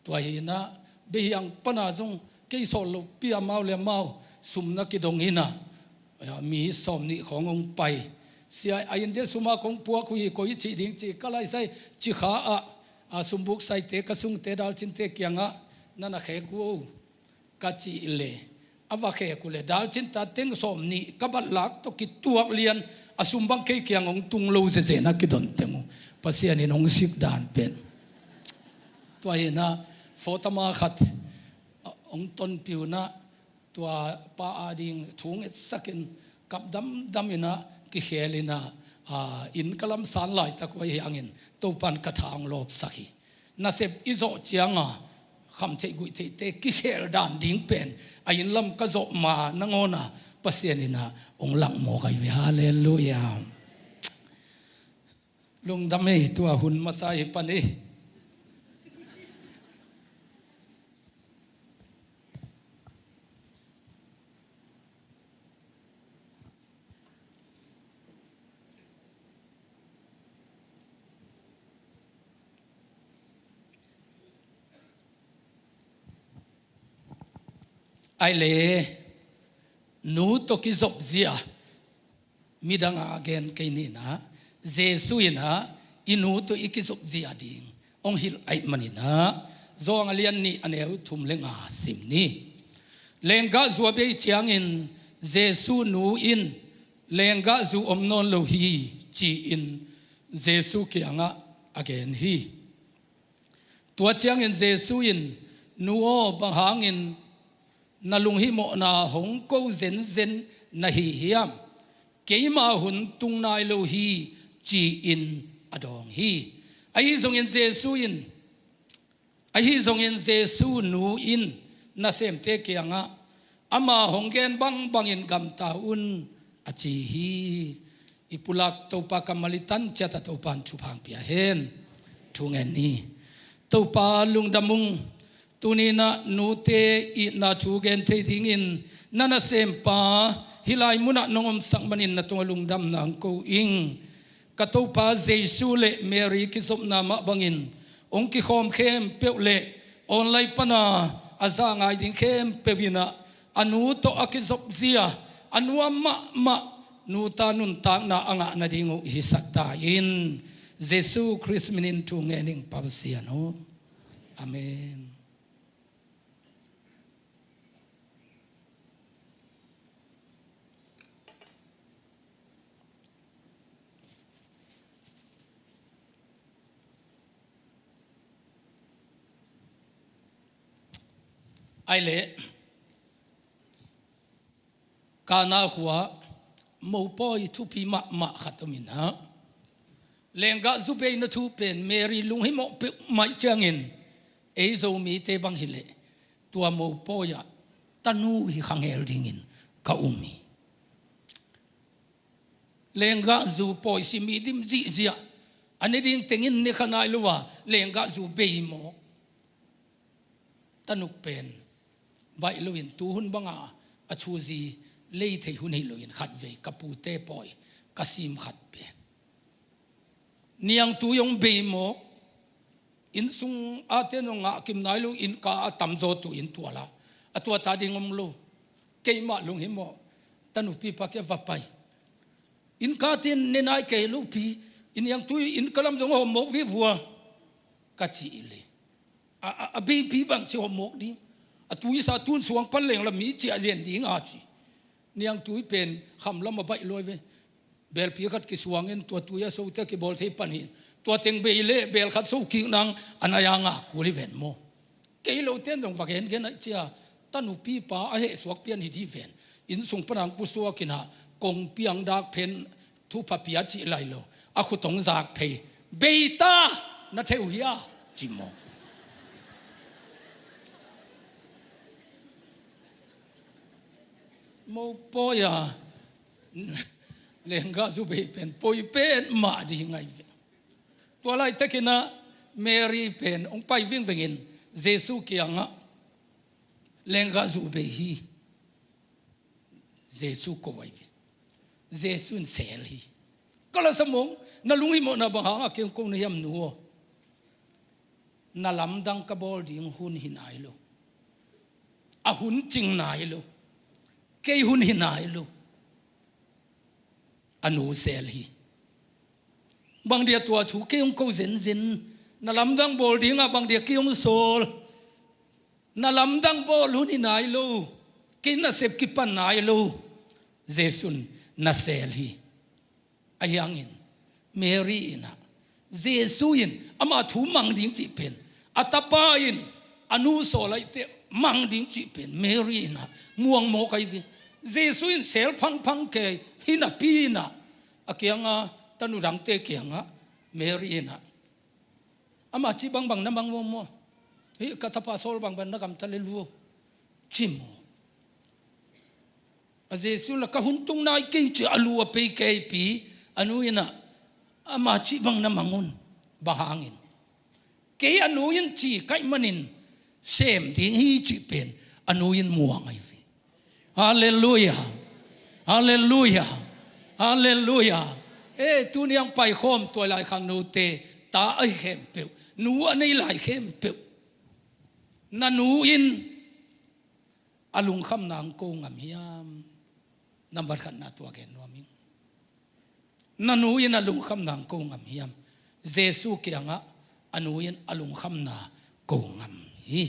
Tua hi in ah, Behiang pan a zong kei sawl lo pi amau le amau sum na kidong in ah, mi sawm nih khawng hong pai. Sia, a India sum a kong puak uh hi, koi cih ding ci, ka lai sai Cikha ah, a sumbuk saite, ka sungte, dalcinte kiangah, na na khek uh o, ka cih le, a va khek uh le, dalcin ta teng sawm nih ka bat lak tawh kituak lian, a sum bang kei kiang hong tung lo zeze na kidon teng uh. Pasian in hong sik dan pen. Tua hi in ah, fotama khat, a, hong tonpih un ah, tua pa a ding thu ngetsak in, kap damdam in ah, kikhel in ah, a, inn ka lamsan laitak uh ahi hangin, Topan ka tha hong lawpsak hi. Nasep i zawh ciang a, kham theih guih theihte kikhel dan ding pen, a inn lam ka zawh ma nangawn a, Pasian in ah, hong lak mawk ahi ve, halleluiah. Lungdam ei, tua hun masa hi pan ei. Ai le, nu tawh kizop zia, midang a gen kei ni in ah, Jesu in ah, i nu tawh i kizop zia ding hong hilh ahih manin ah, Johan a lian nih a neu thum le nga sim ni. Lenggahzu a bei ciangin Jesu nu in, "Lenggahzu om nawn lo hi," ci-in Jesu kiangah a gen hi. Tua ciangin Jesu in, "Nu aw, bang hangin na lunghimawhna hong ko zenzen na hi hiam? Keima hun tung nai lo hi," ci-in a dawng hi. Ahi zongin Jesu in, ahi zongin Jesu nu in nasemte kiangah, "Ama hong gen bangbangin gamta un," a ci hi. I pulak Topa kammal i tan ciat a Topa in thupha hong pia hen. Thu ngen ni. Topa lungdam ung. Tuni in ah nute itna thu gen thei dingin na nasempa hih lai munah nong omsak manin na tungah lungdamna hong ko ing. Ka Topa Jesu le Mary kizopna mah bangin hong kikhawm khempeuh le online pana a za ngai ding khempeuh in ah, a nu tawh a kizop zia, a nuam mahmah nuta nuntakna a ngah nading uh hisak ta in. Jesu Khrist minin thu ngen ing, Pa Pasian aw. Amen. Ai le, Kana khua mopawi thupi mahmah khat om in ah, lenggahzu beina thu pen Mary lunghimawh peuhmah ciangin, ei Zomite bang hileh tua mopawi ah tanu hi kha ngel dingin ka um hi. Lenggahzu pawi si mi dim zihziah, a ne ding tengin ne kha nai lo a, lenggahzu bei mawk. Tanuk pen baih loin tuhun banga a thuzi lei thei hun hi loin khatvei ka pute pawi ka sim khat pen niangtui hong bei mawk. Inn sung a te nong ngah kim nai lo, inn ka a tamzaw tu inn tual a, a tuat a ding om lo. Keimah lunghimawh, tanupi pa kia va pai. Inn ka te ne nai kei lo pi, inn iang tui inn ka lam zong hawm mawk vivua ka ci le. A, a, a beipi bang ci hawm mawk ding. A tuisa tun suang pan leng la mi ciah zen ding a ci. Niangtui pen kham lam a baih luai ve. Belpi khat kisuangin tua tui a sote a kibawl thei pan hin. Tua teng bei le bel khat so kik nang a nai a ngak kul hi ven maw. Kei lo ten zong va gengen aih cia. Tanupi pa a heh suak pian hi dih ven. Inn sung pan ang pusuak in ah kong piang dak phen thupha pia cih lai lo. A khut hong zak phei. Bei ta na theu hia ci maw. Mopawi a lenggah zu bei pen poi pen mah dih ngai ve. Tua laitakin ah Mary pen hong pai vingvengin Jesu kiangah lenggah zu bei hi. Jesu ko ai ve. Jesu in sel hi. Ka la sa mong, na lunghimawhna bang hangah kei hong ko na hiam nu aw. Na lamdang ka bawl ding hun hi nai lo. A hun cing nai lo. Kei hun hi nai lo. A nu sel hi. Bang dia tua thu kei hong ko zenzen. Na lamdang bawl dingah bang dia kei hong sawl. Na lamdang bawl hun hi nai lo. Kei na sep kipan nai lo. Jesu in na sel hi. Ahi hangin Mary in ah Jesu in ama thu mang ding cih pen, a tapa in a nu sawl aihte mang ding cih pen Mary in ah muang mawk ahi ve. Jesu in sel phangphang kei hi napi in ah a kianga tanu dangte kiangah Mary in ah ama cih bangbang na mang maw maw. Hih ka tapa sawl bangbang na gamta le lu ci maw. A Jesu la ka hun tung nai kei ci a lu a pei kei pi a nu in ah ama cih bang na mang un. Bang hangin kei a nu in ci kaih manin sem ding hi cih pen a nu in muang ahi ve. Halleluia. Halleluia. Halleluia. E tuni ang paikhawm tuai lai khang note ta ahi khempeuh, nu a nei lai khempeuh, na nu in a lungkhamna ang ko ngam hiam? Nambat khatna tua gen nuam ing. Na nu in a lungkhamna ang ko ngam hiam? Jesu kiangah a nu in a lungkhamna ko ngam hi.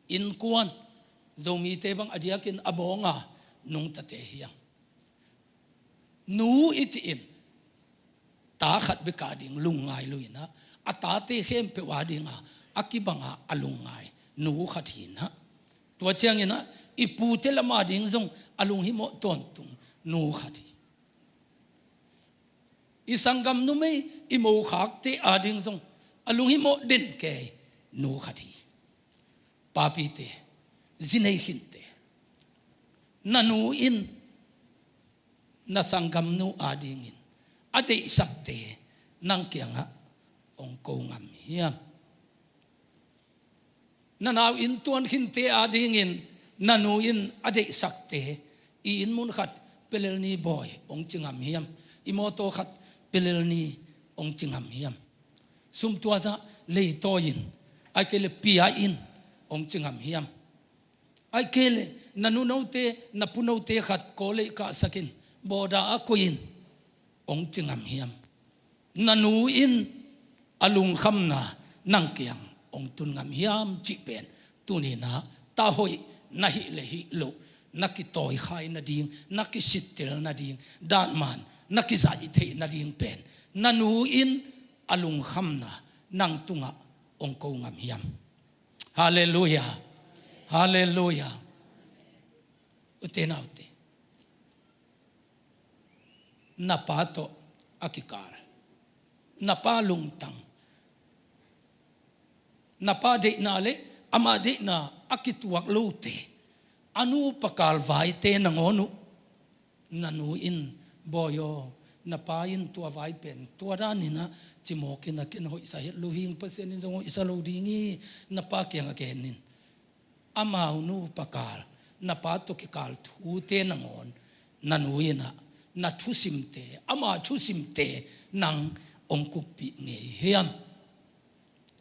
Innkuan Zomite bang a diakin a bawnga nungtate hiang. Nu i cih in ta khat bek a ding lungngai lo in ah a tate khempeuh a dingah a kibangah a lungngai nu khat hi in ah. Tua ciangin ah i pute lam a ding zong a lunghimawh tawntung nu khat hi. I sanggam numei i mokhakte a ding zong a lunghimawh den kei nu khat hi. Papite, zi nei khinte, na nu in na sanggamnu adingin a deihsakte nang kiangah hong ko ngam hiam? Na nau inn tuan khinte adingin na nu in a deihsakte i inn mun khat pelel ni bawi hong ci ngam hiam? I mawtaw khat pelel ni hong ci ngam hiam? Sum tua zah leitawi in, ahih kei le pia in hong ci ngam hiam? Ahih kei le na nu note, na pu note khat kawlei kahsak in bawda a koih in hong ci ngam hiam? Na nu in a lungkhamna nang kiang hong tun ngam hiam cih pen tuni-in ah ta hoih na hih le hih loh, na kitawikhai nading, na kisittel nading, danman na kizaih theih nading pen na nu in a lungkhamna nang tungah hong ko ngam hiam? Halleluia. Halleluia. Ute naute, na pa tawh a kikal, na pa lungtang, na pa deihna le ama deihna a kituak lote, a nupa kal vaite nangawn uh na nu in, "Bawi aw, na pa in tua vai pen tua dan in ah cimawk in ah ken hoihsa het lo hing, Pasian in zong hoihsa lo ding hi," na pa kiangah gen in. Amau nupa kal, na pa tawh kikal thute nangawn na nu in ah na thusimte, ama thusimte nang hong kuppih ngei hiam?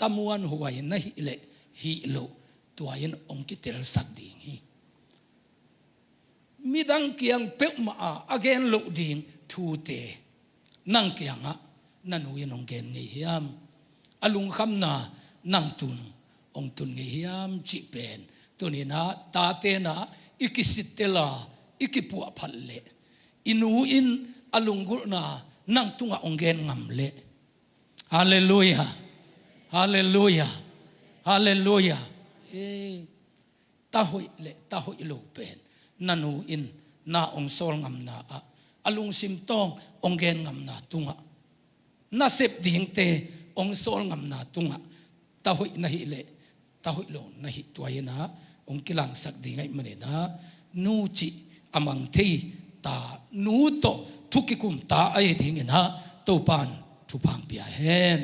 tamuanhuai na hih leh hih loh tua in hong kitelsak ding hi. Midang kiang peuhmah ah a gen loh ding thute nang kiangah na nu in hong gen ngei hiam? A lungkhamna nang tun hong tun ngei hiam cih pen tuni-in ah tate in ah i kisittel a i kipuahphat leh i nu in a lunggulhna nang tungah hong gen ngam leh. Halleluiah. Halleluiah. Halleluiah. Eh, ta hoih le ta hoih lo pen na nu in na hong sawl ngamna ah, a lungsim tawng hong gen ngamna tungah, na sep dingte hong sawl ngamna tungah, ta hoih na hih le ta hoih lo na hih tua in ah hong kilangsak ding ahih manin ah, nu cih a mang thei ta, nu tawh thu kikum ta ahih dingin ah Topa'n thupha hong pia hen.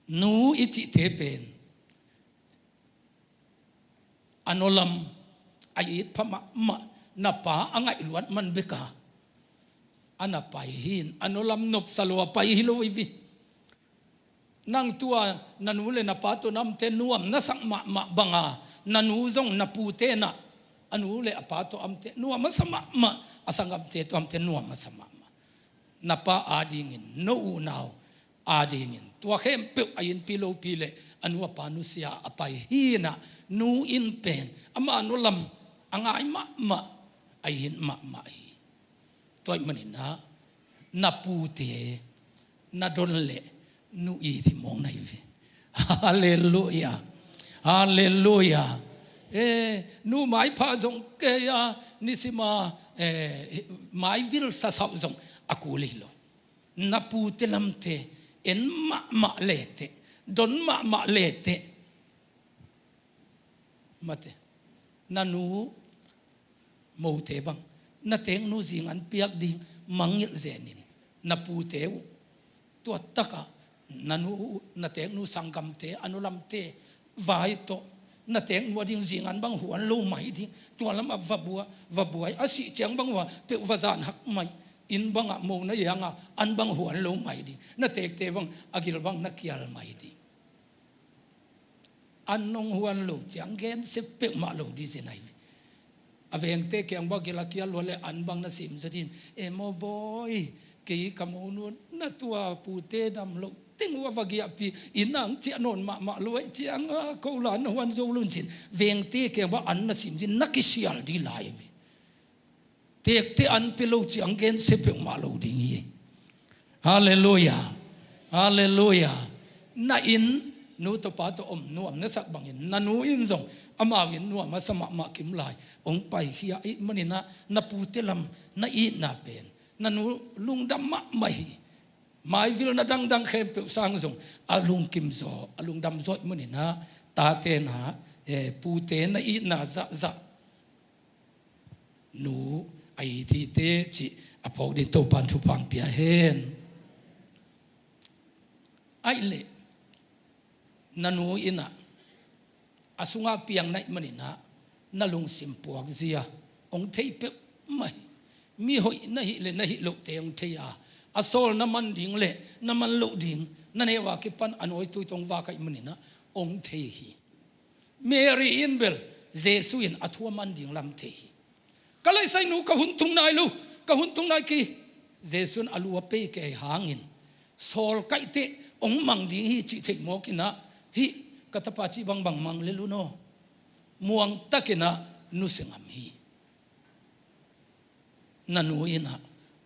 Nu i cihte pen a nualam a it pha mahmah, na pa a ngaihluat man bek a, a na pai hi in, a nualam nopsa lo a pai hi lo hi ve. Nang tua na nu le na pa tawh na omte nuam na sak mahmah bang a, na nu zong na pute in ah a nu le a pa tawh a omte nuam a sa mahmah, a sanggamte tawh a omte nuam a sa mahmah. Na pa adingin, no unau adingin, tua khempeuh a innpi lopi le a nu a pa nusia a pai hi in ah, nu inn pen ama nualam a ngai mahmah, a it mahmah hi. Tua ahih manin ah na pute na don le nu it hi mawk na hi ve. Halleluiah. Halleluiah. Eh, nu maipha zong kei a, nisim a, eh, maivil sasauh zong a kul hi lo. Na pute lamte en mahmah leteh, don mahmah leteh, mate, na nu mote bang, na teeknu zingan piak ding mangngilh zenin, na pute uh tua takah na nu uh, na teeknu sanggamte, a nualamte vai tawh na teeknu ading zingan bang huan lo mai ding, tua lamah va bua, va buai, a sih ciang bang uh a peuh va zan hak mai, inn bangah mo na iang a an bang huan lo mai ding, na teekte bang a gil bang na kial mai ding. An nong huan lo ciang gensia peuhmah lo ding zen ahi ve. A vengte kiang bang a gil a kial lua le an bang na sim zaw ding. E maw bawi, kei ka monu na tua pute dam loh teng uh a va giahpih, inn ah hong ciah nawn mahmah lo ahih ciang a, ko la na huan zo lo in cin. Vengte kiang bang an na sim ding, na kisial ding lai ve. Teekte an pia lo ciang gensia peuhmah lo ding hi. Halleluiah. Halleluiah. Na inn nu tawh pa tawh om nuam na sak bangin na nu in zong amau inn nuam a sa mahmah kim lai hong paikhia ahih manin ah, na pute lam na itna pen na nu lungdam mahmah hi. Maivilna dangdang khempeuh sang zong a lungkim zaw, a lungdam zaw ahih manin ah, tate in ah, eh, pute na itna zahzah nu a it hi teh cih a phawk ding Topa'n thupha hong pia hen. Ahih leh na nu in ah a sungah piang na hih manin ah na lungsim puakzia hong thei peuhmah hi. Mi hoih na hih le na hih lohte hong thei a, a sawl na man ding le na man loh ding na neu a kipan a nawitui tawh hong vak ahih manin ah hong thei hi. Mary in bel Jesu in a thu a man ding lam thei hi. Ka laisai nu, ka hun thung nai lo, ka hun thung nai kei. Jesu in a lu a pei kei hangin, sawl kaih teh hong mang ding hi cih theih mawk in ah, hih ka tapa cih bangbang mang lel un aw. Muang takin ah nusia ngam hi. Na nu in ah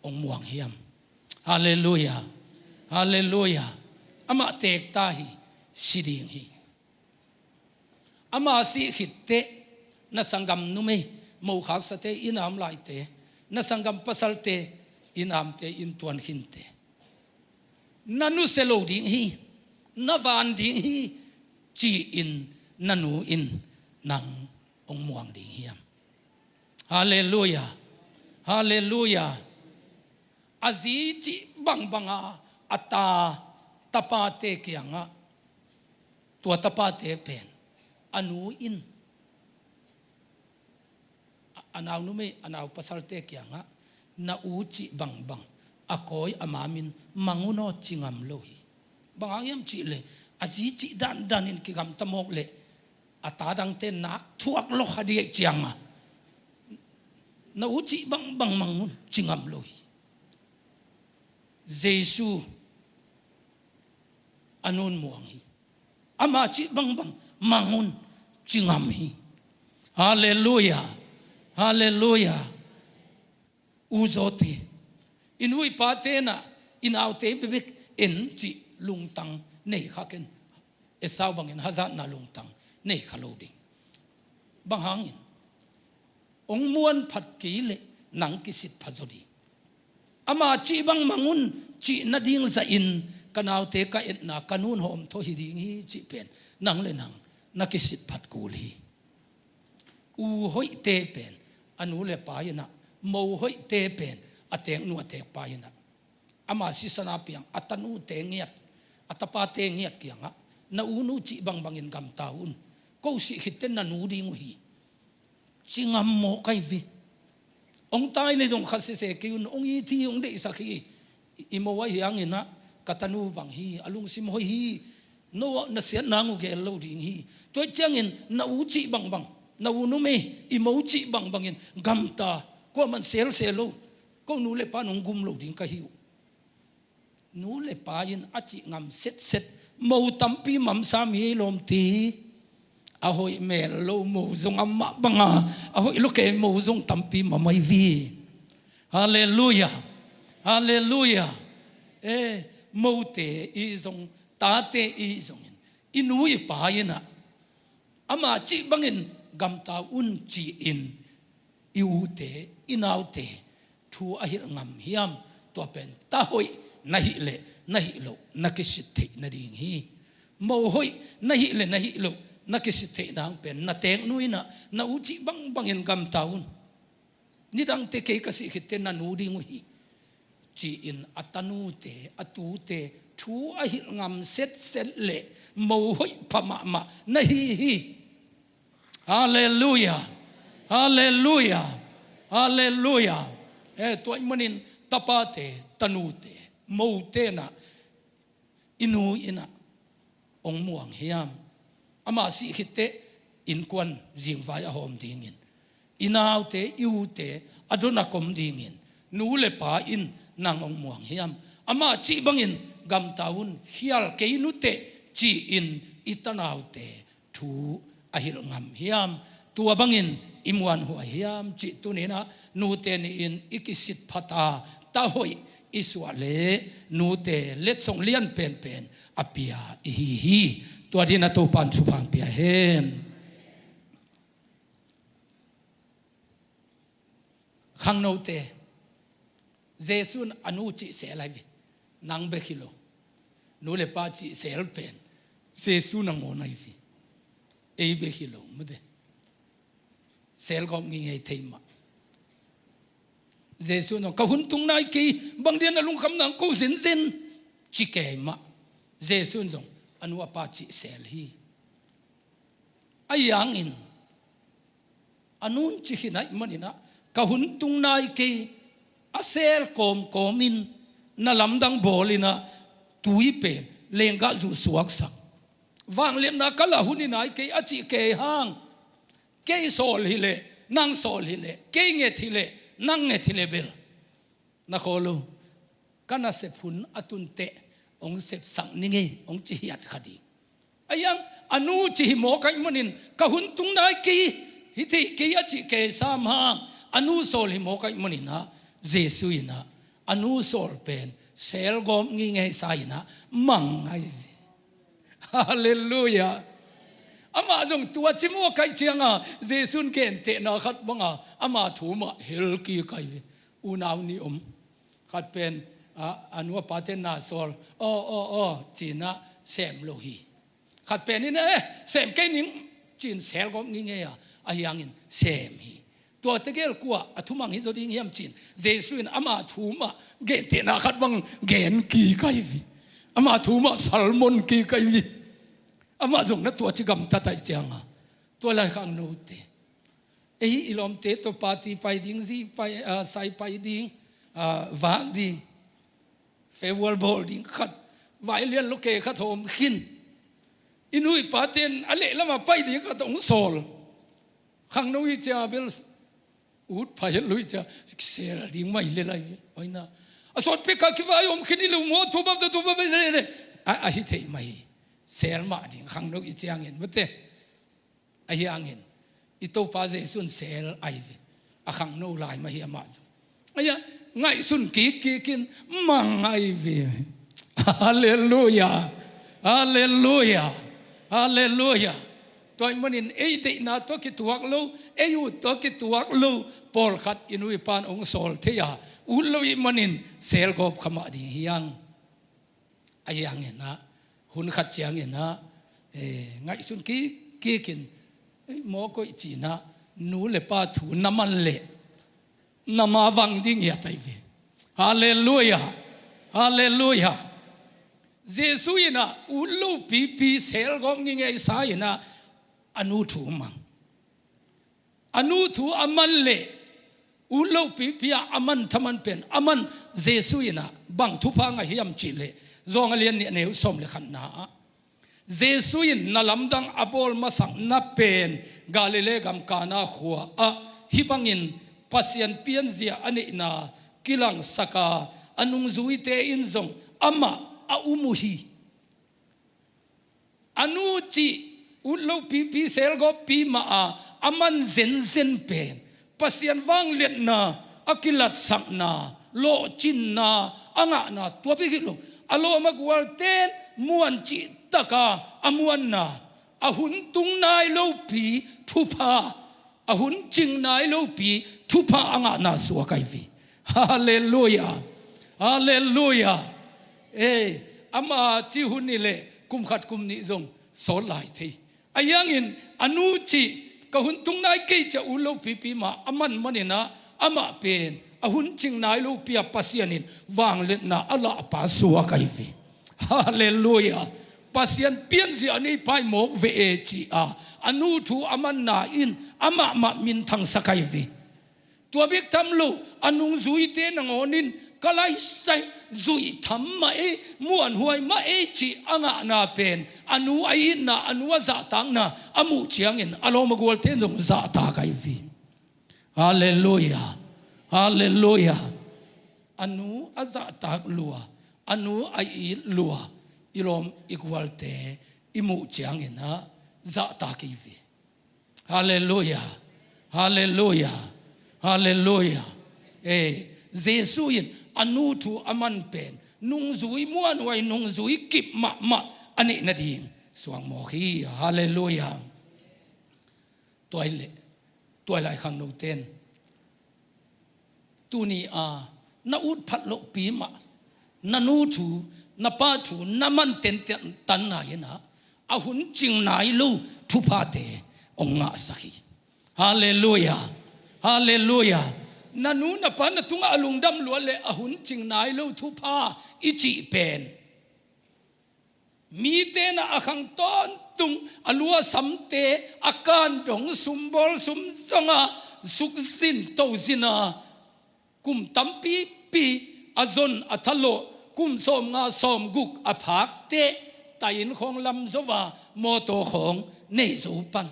hong muang hiam? Halleluiah. Halleluiah. Amah teek ta hi, si ding hi. Ama sih khit teh na sanggam numei, mo khaksate, inn a om laite, na sanggam pasalte, inn a omte, inn tuan khinte, na nusia lo ding hi, na van ding hi ci-in na nu in nang hong muang ding hiam? Halleluiah. Halleluiah. A zi cih bangbang a, a ta, tapate kiangah, tua tapate pen a nu in a, a nau numei, a nau pasalte kiangah, na u cih bangbang a kawi a maam in mang un aw ci ngam lo hi. Bang hang hiam cih leh a zi cih dandan in kigamta mawk leh a ta dangte nak thuak lawh kha ding ahih ciangin, na u cih bangbang mang un, ci ngam lo hi. Jesu a nu'n muang hi. Ama cih bangbang mang un, ci ngam hi. Halleluia. Halleluia. U zawte, i nu i pate in ah i naute bekbek en cih lungtang nei kha ken. Esau bangin hazatna lungtang nei kha lo ding. Bang hangin? Hong muan phat kei leh nang kisit pha zaw ding. Ama cih bang mang un cih nading zahin, ka naute ka etna ka nu'n hawmthawh hi ding hi cih pen nang le nang na kisit phat kul hi. U hoihte pen a nu le pa in ah, mo hoihte pen a teeknu a teekpa in ah, ama sisan a piang a tanute ngiat, a tapate ngiat kiangah, na u nu cih bangbangin gamta un. Ko sih khit teh na nu ding uh hi, ci ngam mawk ahi ve. Hong tai leh zong kha sese kei un, hong it hi, hong deihsak hi. I mo ahih hangin ah ka tanu bang hi, a lungsim hoih hi. No, na siat nang uh gel lo ding hi. Tua ahih ciangin na u cih bangbang, na u numei, i mo cih bangbangin gamta. Kuaman selse lo. Ko nu le pa nong gum lo ding ka hi uh. Nu le pa in a cih ngam setset. Mo tampi mamsa mi ei lawmte. A hoih mel lo mo zong amah banga, a hoih lo kei mo zong tampi mam ahi ve. Halleluia. Halleluia. Eh, mote i zong, tate i zongin, i nu i pa in ah ama cih bangin gamta un ci-in, i ute, i naute thu a hilh ngam hiam? Tua pen ta hoih na hih leh na hih loh na kisit theih nading hi. Mo hoih na hih leh na hih loh na kisit theih nang pen na teeknu in ah na u cih bangbangin gamta un. Nidangte kei ka sih khit teh na nu ding uh hi, ci-in a tanute, a tute thu a hilh ngam setset leh mo hoih pha mahmah na hi hi. Halleluia. Halleluia. Halleluia. Eh, tua ahih manin tapate, tanute, mote in ah i nu in ah hong muang hiam? Ama sih khit teh innkuan zingvai a hawm dingin, i naute, i ute a don a kom dingin nu le pa in nang hong muang hiam? Ama cih bangin gamta un, khial kei nuteh ci-in i tanaute thu a hilh ngam hiam? Tua bangin i muanhuai hiam cih tuni-in ah nute ni-in i kisit phat a, ta hoih i suah leh nute letsong lian penpen a pia i hi hi. Tua dingin ah Topa'n thupha hong pia hen. Khangnote, Jesu'n a nu cih sel ahi ve. Nang bek hi lo. Nu le pa cih sel pen Jesu nangawn ahi ve. Ei bek hi lo, mate. Sel gawp ngeingei thei mah. Jesu'n zong, ka hun tung nai kei, bang dia na lungkham nang ko zenzen, ci kei mah. Jesu'n zong a nu a pa cih sel hi. Ahi hangin a nu'n ci khin ahih manin ah, ka hun tung nai kei, a sel kawmkawmin na lamdang bawlin ah, tui pen lenggah zuh suaksak, vangliatna ka lah hun hi nai kei a cih kei hang, kei sawl hileh, nang sawl hileh, kei nget hileh, nang nget hileh bel na khawl lo. Ka nasep hun a tun teh hong sepsak ning ei, hong ci hiat kha ding. Ahi hang a nu cih hi mawk ahih manin, ka hun tung nai kei, hi thei kei a cih kei sam hang, a nu sawl hi mawk ahih manin ah, Jesu in ah a nu sawl pen sel gawp ngeingei sa in ah mang ahi ve. Halleluia. Amah zong tua ci mawk ahih ciangin Jesu'n gentehna khat banga ama thu mah hel kik ahi ve. Unau nih om. Khat pen, a, a nu a pate na sawl, aw, aw, aw, ci-in ah sem lo hi. Khat pen in, eh, sem kei ning, ci-in sel gawp ngeingei a, ahi hangin sem hi. Tua tegel kua a thumang hi zaw ding hiam ci-in Jesu in ama thu mah gentehna khat bang gen kik ahi ve. Ama thu mah sermon kik ahi ve. Amah zong na tua ci gamtat ahih ciangin, tua lai khangnote, ei i lawmte tawh party pai ding, zi pai, ah, sai pai ding, ah, vak ding, farewell bawl ding khat Vai lian lo ke khat hawm khin. I nu i pa ten a leh lamah pai ding khat hong sawl. Khangno i cia bel ut phai luih cia sel ding mai le lai ve. Oina. A sawt pek a kivai om khin i lo maw, thu bam ta thu bam le le. A, a hi thei mai. Sel mah ding khangno i ciangin mate. Ahi hangin i Topa Jesu in sel ai ve. A khangno lai mah hi amah cu. Ahi a, ngaihsun kik kik in mang ai ve. Halleluia. Halleluia. Halleluia. Tua ahih manin ei deihna tawh kituak lo, ei ut tawh kituak lo, pawlkhat i nu i pan hong sawl thei a, ut lo ahih manin sel gawp kha mah ding hi hang. Ahi hangin ah, hun khat ciangin ah, eh, ngaihsun kik kik in, eh, maw koih cin ah, nu le pa thu na man leh na ma vang ding hi a tai ve. Halleluia. Halleluia. Jesu in ah ut lo pipi sel gawp ngingei sa in ah a nu thu mang. A nu thu a man leh ut lo pipi a a man thaman pen a man. Jesu in ah bang thupha ngah hiam cih leh, Johan a lian nih a neu sawm le khatna ah, Jesu in na lamdang a bawl masakna pen Galilee gam Kana khua ah hih bangin Pasian pianzia a neihna kilangsak a, a nungzuite in zong amah a um uh hi. A nu cih ut lo pipi sel gawp pi mah a a man zenzen pen Pasian vangliatna a kilatsakna, lawhcinna a ngahna tua bek hi lo. A lawm a gualten muan cih taka a muanna, a hun tung nai lopi thupha, a hun cing nai lopi thupha a ngahna suak ai ve. Halleluia. Halleluia. Ei, ama ci hun ni leh kum khat kum nih zong sawt lai thei. Ahi hangin a nu cih ka hun tung nai kei cia ut lo pipi mah a man manin ah amah pen a hun cing nai lopi a Pasian in vangliatna a lahpa suak ai ve. Halleluia. Pasian pianzia a nei pai mawk ve e ci a, a nu thu a manna in amah mah minthangsak ai ve. Tua bek tham lo, a nungzuite nangawn in ka laisai zuih tham mah ei, muanhuai mah ei cih a ngahna pen a nu a itna, a nu a zahtakna a muh ciangin a lawm a gualten zong zahtak ai ve. Halleluia. Halleluia. A nu a zahtak lua, a nu a it lua i lawm i gualte i muh ciangin ah zahtak i ve. Halleluia. Halleluia. Halleluia. Eh, Jesu in a nu thu a man pen nungzui muanhuai, nungzui kip mahmah a neih nading suang mawk hi. Halleluia. Tua hi leh, tua hi lai khangnoten tuni a na ut phat lohpi mah na nu thu, na pa thu na man tentanna in ah a hun cing nai lo thuphate hong ngahsak hi. Halleluia. Halleluia. Na nu na pa na tungah a lungdam luat leh a hun cing nai lo thupha i cih pen mite na a khang tawntung a luasamte a kan dong sumbawl sum zongah sukzin tozin a kum tampipi a zon a thalawh kum sawmnga sawmguk a phakte tai-in khawng lam zo a mawtaw khawng nei zo pan.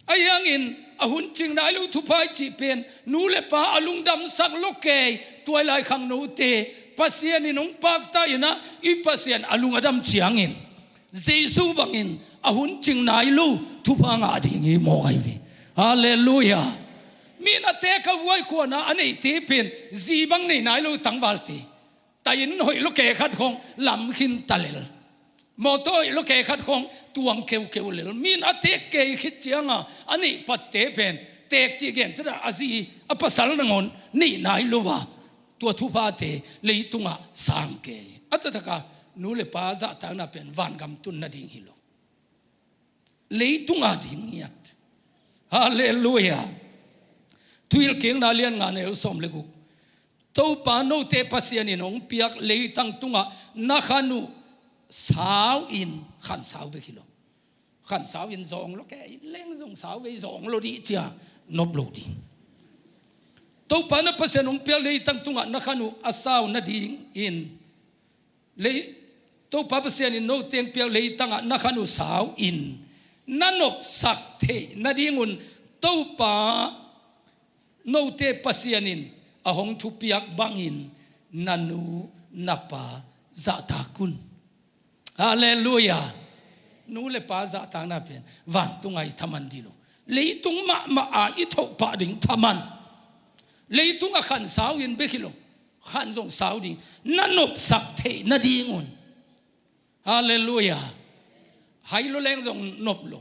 Ahi hangin a hun cing nai lo thupha i cih pen nu le pa a lungdamsak lo kei. Tua hi lai khangnote Pasian in hong pakta in ah i Pasian a lung a dam ciangin Jesu bangin a hun cing nai lo thupha ngah ding hi mawk ai ve. Halleluia. Mi in a tek a vuai khuana a neihte pen zi bang nei nai lo tangvalte tai-in hoih lo ke khat khawng lam khin ta lel. Mawtaw hoih lo ke khat khawng tuang keukeu lel. Mi in a tek kei khit cianga a neih patte pen tek cih gen tira a zi a pasal nangawn neih nai lo a tua thuphate leitungah sang kei. A taktakah nu le pa zahtakna pen vangam tun nading hi lo. Leitung a ding ngiat. Halleluia. Thuhilhkikna lian nga neu sawm le guk. Topa note Pasian in hong piak leitang tungah na khan uh sau in, khan sau bek hi lo. Khan sau in zawng lo kei leng zong sau vei zawng lo dih cia nop lo ding. Topa na Pasian hong piak leitang tungah na khan uh a sau nadingin Lei, Topa Pasian in note piak leitangah na khan uh sau in, na nopsak theih nadingun Topa note Pasian in a hong thupiak bangin na nu na pa zahtak un. Halleluiah. Nu le pa zahtakna pen vantung ah i thaman dih lo. Leitung mahmah ah i thoh pah ding thaman. Leitung ah khan sau in bek hi lo, khan zong sau ding, na nopsak theih nadingun. Halleluiah. Hai lo leng zong nop lo.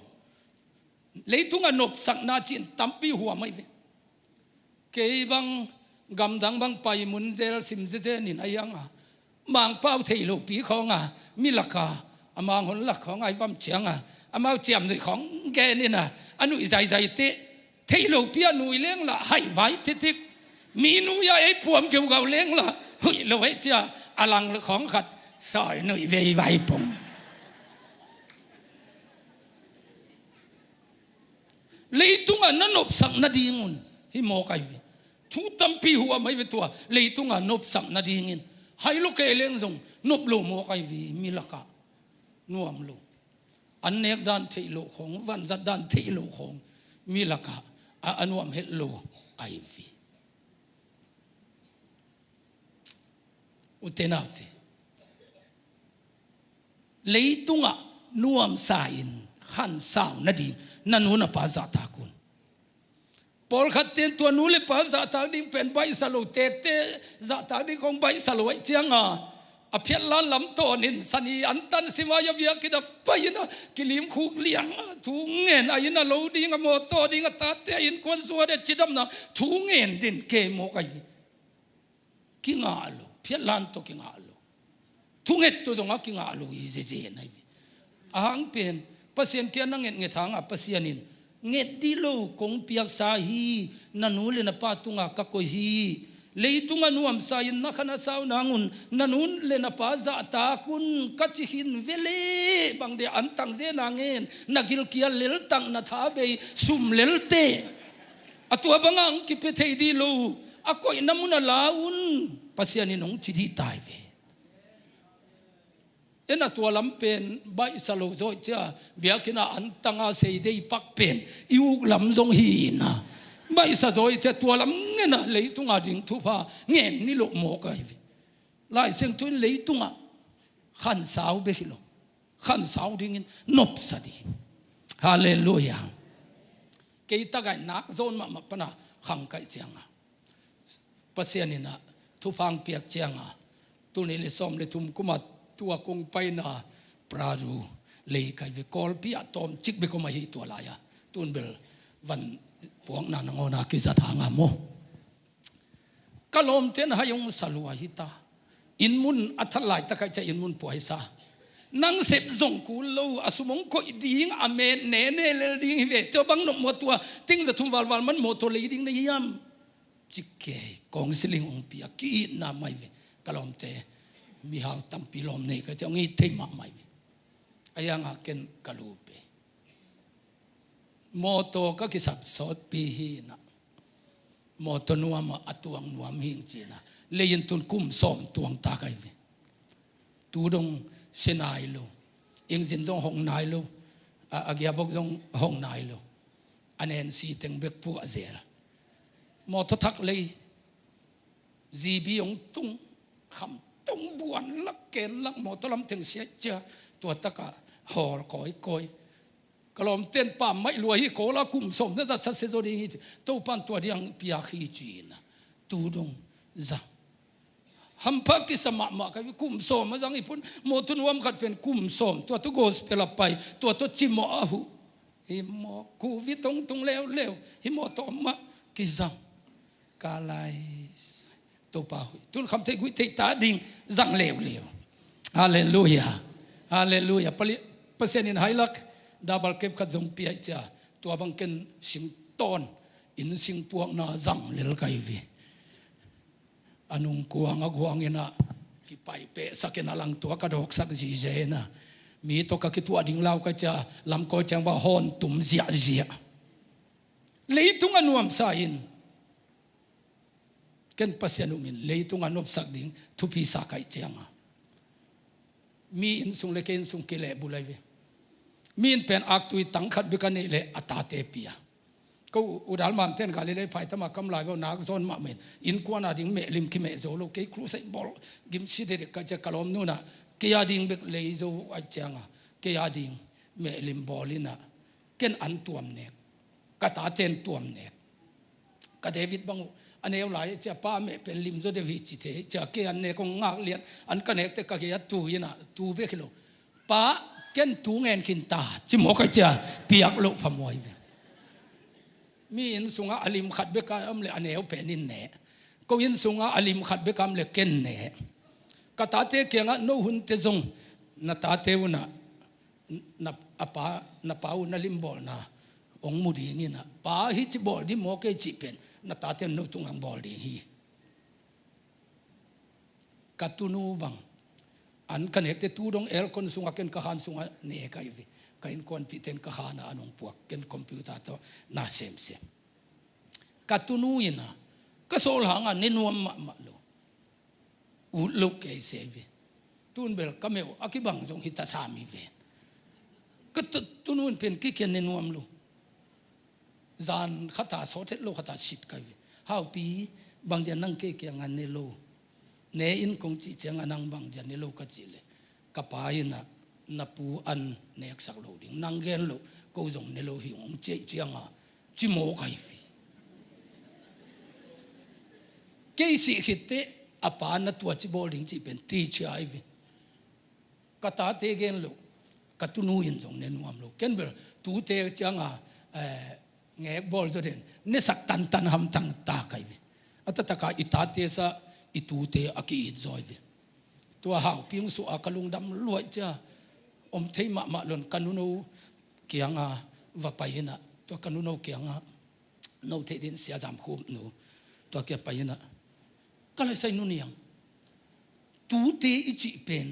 Leitung ah nopsakna cih in tampi huam ahi ve. Kei bang gamdang bang pai mun zel sim zezen in a hiang a, Mangpau thei lopi khawng a, mi lak a, a Manghon lak khawng a i vam ciang a, amau ciamnuih khawng gen in a, a nuih zaizai teh, thei lopi a nui leng lah hai vai titik, mi nui a ei puam geugau leng lah huih lo hei cia, a lang khawng khat sawi nuih vei vai pong. Leitung ah na nopsak nadingun hi mawk ahi ve. Thu tampi huam ahi ve tua, leitung ah nopsak nadingin. Hai lo kei leng zong nop lo mawk ahi ve, mi lak ah nuam lo. An nek dan theih loh khawng, vanzat dan theih loh khawng, mi lak ah a, a nuam het lo ahi ve. Ute naute, leitung ah nuamsa in khan sau nading na nu na pa zahtak un. Pawlkhat ten tua nu le pa zahtak ding pen baihsa lo, tekte zahtak ding khawng baihsa lo ahi ciang a, a phiatlan lam tawn in sani an tan sima i a biakinn ah pai in a, kilim khuk liang a, thu ngen a, inn a lo ding a, mawtaw ding a, tate a, innkuan sung a ding a, cidamna thu ngen din kei mawk ahi ve. Kingah lo, phiatlan tawh kingah lo. Thunget tawh zong a kingah lo hi zezen ahi ve. A hang pen Pasian kiang na ngetnget hang a, Pasian in, nget dih lo kong piaksa hi, na nu le na pa tungah ka koih hi. Leitung ah nuamsa in na khan a sau nangun na nu le na pa zahtak un ka ci khin ve leh, bang dia an tang zen a ngen, na gilkial lel tak, na tha bei sum lel teh, a tua bangah hong kipia thei dih lo, a koihna mun ah la un, Pasian in hong ci dih ta hi ve. En a, tua lam pen baihsa lo zaw hi cia, biakinn ah an tang a sei dei pak pen i uk lam zong hi in a, baihsa zaw hi cia, tua lam ngen a, leitung a ding thupha ngen ni loh mawk ahi ve. Lai Siangtho in leitung ah khan sau bek hi lo, khan sau dingin nopsa ding. Halleluiah. Kei tak a i nak zawn mahmah pan a khang ka hih ciang a, Pasian in a thupha hong piak ciang a, tul nih le sawm le thum kum a tua kong paina Prague lei ka hi ve. Kawlpi ah tawmcik bek om ahi tua lai a, tun bel van puakna nangawn a kizat hang a maw. Ka lawmte'n hai hong sa lua hi ta. Inn mun a that laitak a hih ciang inn mun puaisa. Nang sep zong kul lo, a sum hong koih ding a met nene lel ding hi ve. Tua bang nop maw, tua teng za thum valval man mawtaw lei ding na hiam? Ci kei, counselling hong pia, ki-itna mai ve. Ka lawmte, mihau tampi lawm nei ka hih ciang hong it thei mahmah hi ve. A hiang a ken ka lu pei. Mawtaw ka kisap sawtpi hi in a, mawtaw nuam ah a tuang nuam hing ci in a, lei in tun kum sawm tuang ta ka hi ve. Tu dong si nai lo, engine zong hong nai lo, a, a gearbox zong hong nai lo. A nen si teng bek puah zel. Mawtaw thak lei, G B hong tung, kham tung, buan lak ken lak, mawtaw lam teng siat cia, tua tak a hawl kawikawi. Ka lawmte'n pammaih lua hi, Kawl a kum sawm na zat sa se zaw ding hi ci. Topa'n tua ding hong piak hi ci in a, tu dong za. Hampha kisa mahmah ka hi, kum sawm a zang hi phun, mawtaw nuam khat pen kum sawm, tua tawh gospel a pai, tua tawh cimawh a huh. Hi maw, covid hong tung leuleu, hi mawtaw mah kizang. Ka lai sai. Topa hoih. Tun kham theih guih theih ta ding zang leuleu. Halleluiah. Halleluiah. Pali-, Pasian in hai lak, double cab khat zong pia hi cia. Tua bang ken sing tawn, inn sing puakna zang lel ka hi ve. A nungkuang a guang in a, kipai pehsak in a, lang tua ka dawksak ziahziah in a, mi tawh ka kituah ding lau ka hih cia, lamkawi ciang bang hawn tum ziahziah. Leitung a nuamsa in, ken Pasian um in, leitung a nopsak ding thupi sa ka hih ciang a, Mi inn sung le kei inn sung kilehbulh ahi ve. Mi in pen aktui tang khat bek a neih leh a tate pia. Ko u Dal Mang ten Galilee phaitama kam lai beuh nak zawn mahmah in, innkuan a ding mehlim kimeh zo lo, kei crusade bawl gim si dek dek ka ci a, ka lawmnu in ah kei a ding bek lei zo ahih ciangin kei a ding mehlim bawl in ah ken an tuam nek, ka taten tuam nek. Ka David bang uh a neu lai ci a, pa meh pen lim zaw deuh hi ci thei ci a, kei an nek hong ngak lian, an ka nek teh ka gei a tu in ah tu bek hi lo. Pa, ken tu ngen khin ta ci mawk ahi ci a, piak loh phamawh hi ve. Mi inn sungah a lim khat bek a om leh a neu pen in ne. Ko inn sungah a lim khat bek a om leh ken ne. Ka tate kiangah no hunte zong na tate un ah na, a pa, na pa uh na limbawlna hong mu ding in ah, pa hih ci bawl ding maw kei cih pen na tate un no tungah hong bawl ding hi. Ka tunu bang an ka nek teh tu dong aircon sungah ken ka khan sungah nek ahi ve. Ka innkuanpihte in ka khan ah an hong puak, ken computer tawh na semsem. Ka tunu in ah ka sawl hangah ne nuam mahmah lo. Ut lo kei se ve. Tun bel ka meuh a kibang zong hi ta sam hi ve. Ka tu, tunu in pen kei kiang ne nuam lo. Zan khat a sawt het lo khat a sit ka hi ve. Haupi, bang dia nang kei kiangah ne lo? Ne in kong cih ciangah nang bang dia ne lo ka cih leh, ka pa in ah na pu an neksak lo ding, nang gen loh ko zong ne lo hi ung ci ahih ciangah ci mawk ahi ve. Kei sih khit teh a pa na tua ci bawl ding cih pen ti cia ahi ve. Ka tate gen loh, ka tunu in zong ne nuam lo. Ken bel tute ciangah, eh, ngek bawl zaw den, nesak tantan hamtang ta ka hi ve. A taktak a i tate sangin i tute a ki-it zaw hi ve. Tua Haupi hong suah a ka lungdam lua ahih ci a, om thei mahmah lo in ka nuno kiangah va pai in ah, tua ka nuno kiangah, no theih ding Sia Zam Khup nu, tua kiang pai in ah, ka Laisai nu Niang, tute i cih pen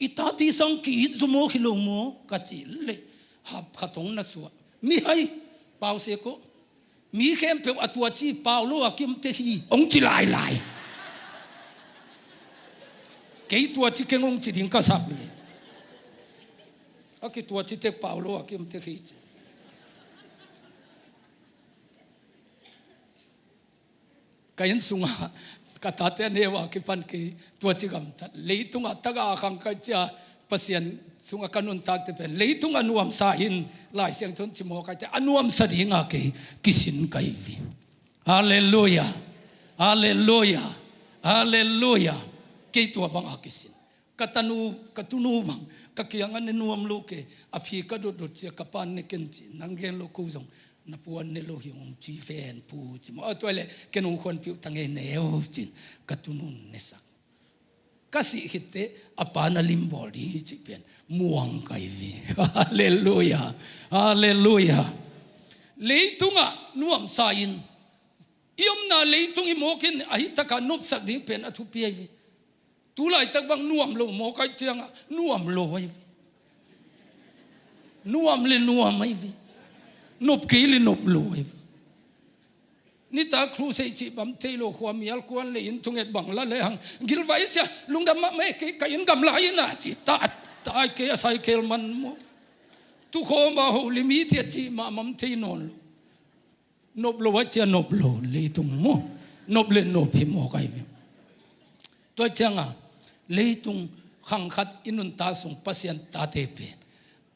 i tate sangin ki-it zaw mawk hi lo maw ka cih leh, hap khat hong na suah. Mihai, pau se ko. Mi khempeuh a tua ci pau lo a kiom teh hi hong ci lailai. Kei tua ci keng hong ci ding ka sak leh, a ki tua ci teh pau lo a kiom teh hi ci. Ka inn sungah ka tate a neu a kipan kei tua ci gamtat. Leitungah tagah a khang ka hih ciang Pasian sungah ka nuntakte pen leitung a nuamsa in, Lai Siangtho in ci mawk ahih teh a nuamsa dingah kei kisin ka hi ve. Halleluiah. Halleluiah. Halleluiah. Kei tua bangah kisin. Ka tanu, ka tunu bang ka kiangah ne nuam lo kei, a phi ka dotdot ci a, ka pa'n ne ken ci, nang gen loh ko zong na pu an ne lo hi ung ci ven pu ci maw. A tua leh ken hong khuanpih uh ta ngei, ne o ci-in ka tunu'n nesak. Ka sih khit teh a pa na limbawl ding hi cih pen muang ka hi ve. Halleluiah. Halleluiah. Leitungah nuamsa in, i omna leitung hi mawk in, a hi takah nopsak ding pen a thupi ahi ve. Tu laitak bang nuam lo mawk ahih ciangah nuam lo ahi ve. Nuam leh nuam ahi ve. Nop kei leh nop lo ahi ve. Nitak crusade cih bang thei lo, khua mial kuan leh inn thunget bang la lehang gilvai sia, lungdam mahmah e, kei ka inn gamla inn ah ci ta, ta kei a sai kel man maw. Tukhawm a holim hi ci a cih mahmah thei nawn lo. Nop lo ahih ciang nop lo, leitung maw. Nop leh nop hi mawk ahi ve. Tua ciangah leitung khang khat i nuntak sung Pasian tate pen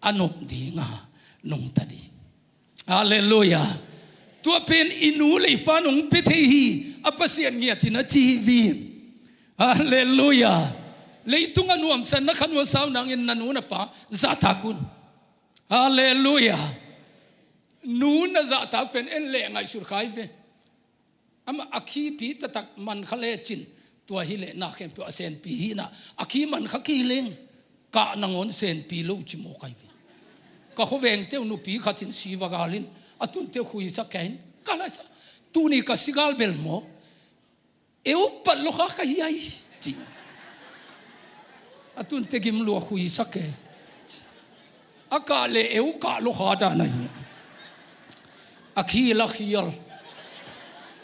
a nop dingah nungta ding. Halleluiah. Tua pen i nu leh i pa'n hong pia thei hi, a Pasian ngiat in a ci hi ve. Halleluiah. Leitungah nuamsa in na khan uh a sau nangin na nu na pa zahtak un. Halleluiah. Nu na zahtak pen en leh ngaihsut kha hi ve. Amah a khipi taktak man kha lecin, tua hi leh na khempeuh a senpi hi in ah, a khi man kha kei leng kah nangawn senpi lo ci mawk ahi ve. Ka khuavengte uh nupi khat in si va gal in, a tunte uh khuisak kei in, ka laisa, tuni ka si gal bel maw, eu pat lua kha ka hi ai ci. A tunte gim lua khuisak e. A kah leh eu kah lua kha dan ahi. A khi la khial.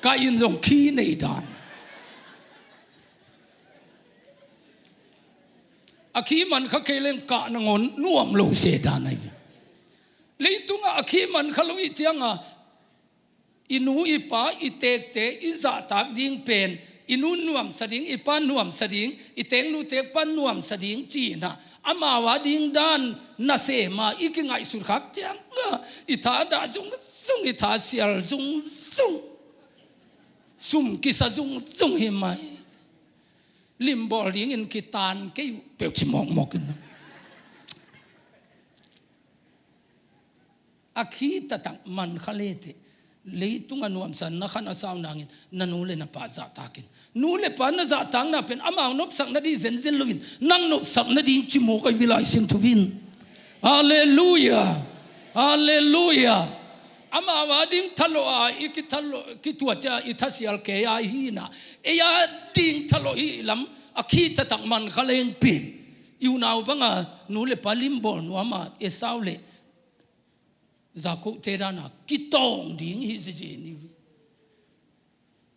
Kah in zong khi nei dan. A khi man kha kei leng kah nangawn nuam lo se dan ahi ve. Leitungah a khi man kha lo ih cianga i nu i pa i teekte i zahtak ding pen i nu nuamsa ding, i pa nuamsa ding, i teeknu teekpa nuamsa ding cinah amau a ding dan nasema i kingaihsut khak cianga i thadah zungzung, i thasial zungzung, sum kisa zungzung hi mai. Limbawl dingin kitan kei uh peuh ci mawkmawk in. A khi taktak man kha leteh leitunga nuamsa na khan a sau nangin na nu le na pa zahtakin. Nu le pa na zahtakna pen amau nopsak nading zenzen loin nang nopsak nading ci mawk ahi ve Lai Siangtho in. Halleluia. Halleluia. Amau a ding thalawh a i kithalawh, kituat cia i thasial kei a i hinah ei a ding thalawh i lam a khi taktak man kha leng pen i unau banga nu le pa limbawl nuama Esau le Jakob te dana kitawng ding hi zizi ni.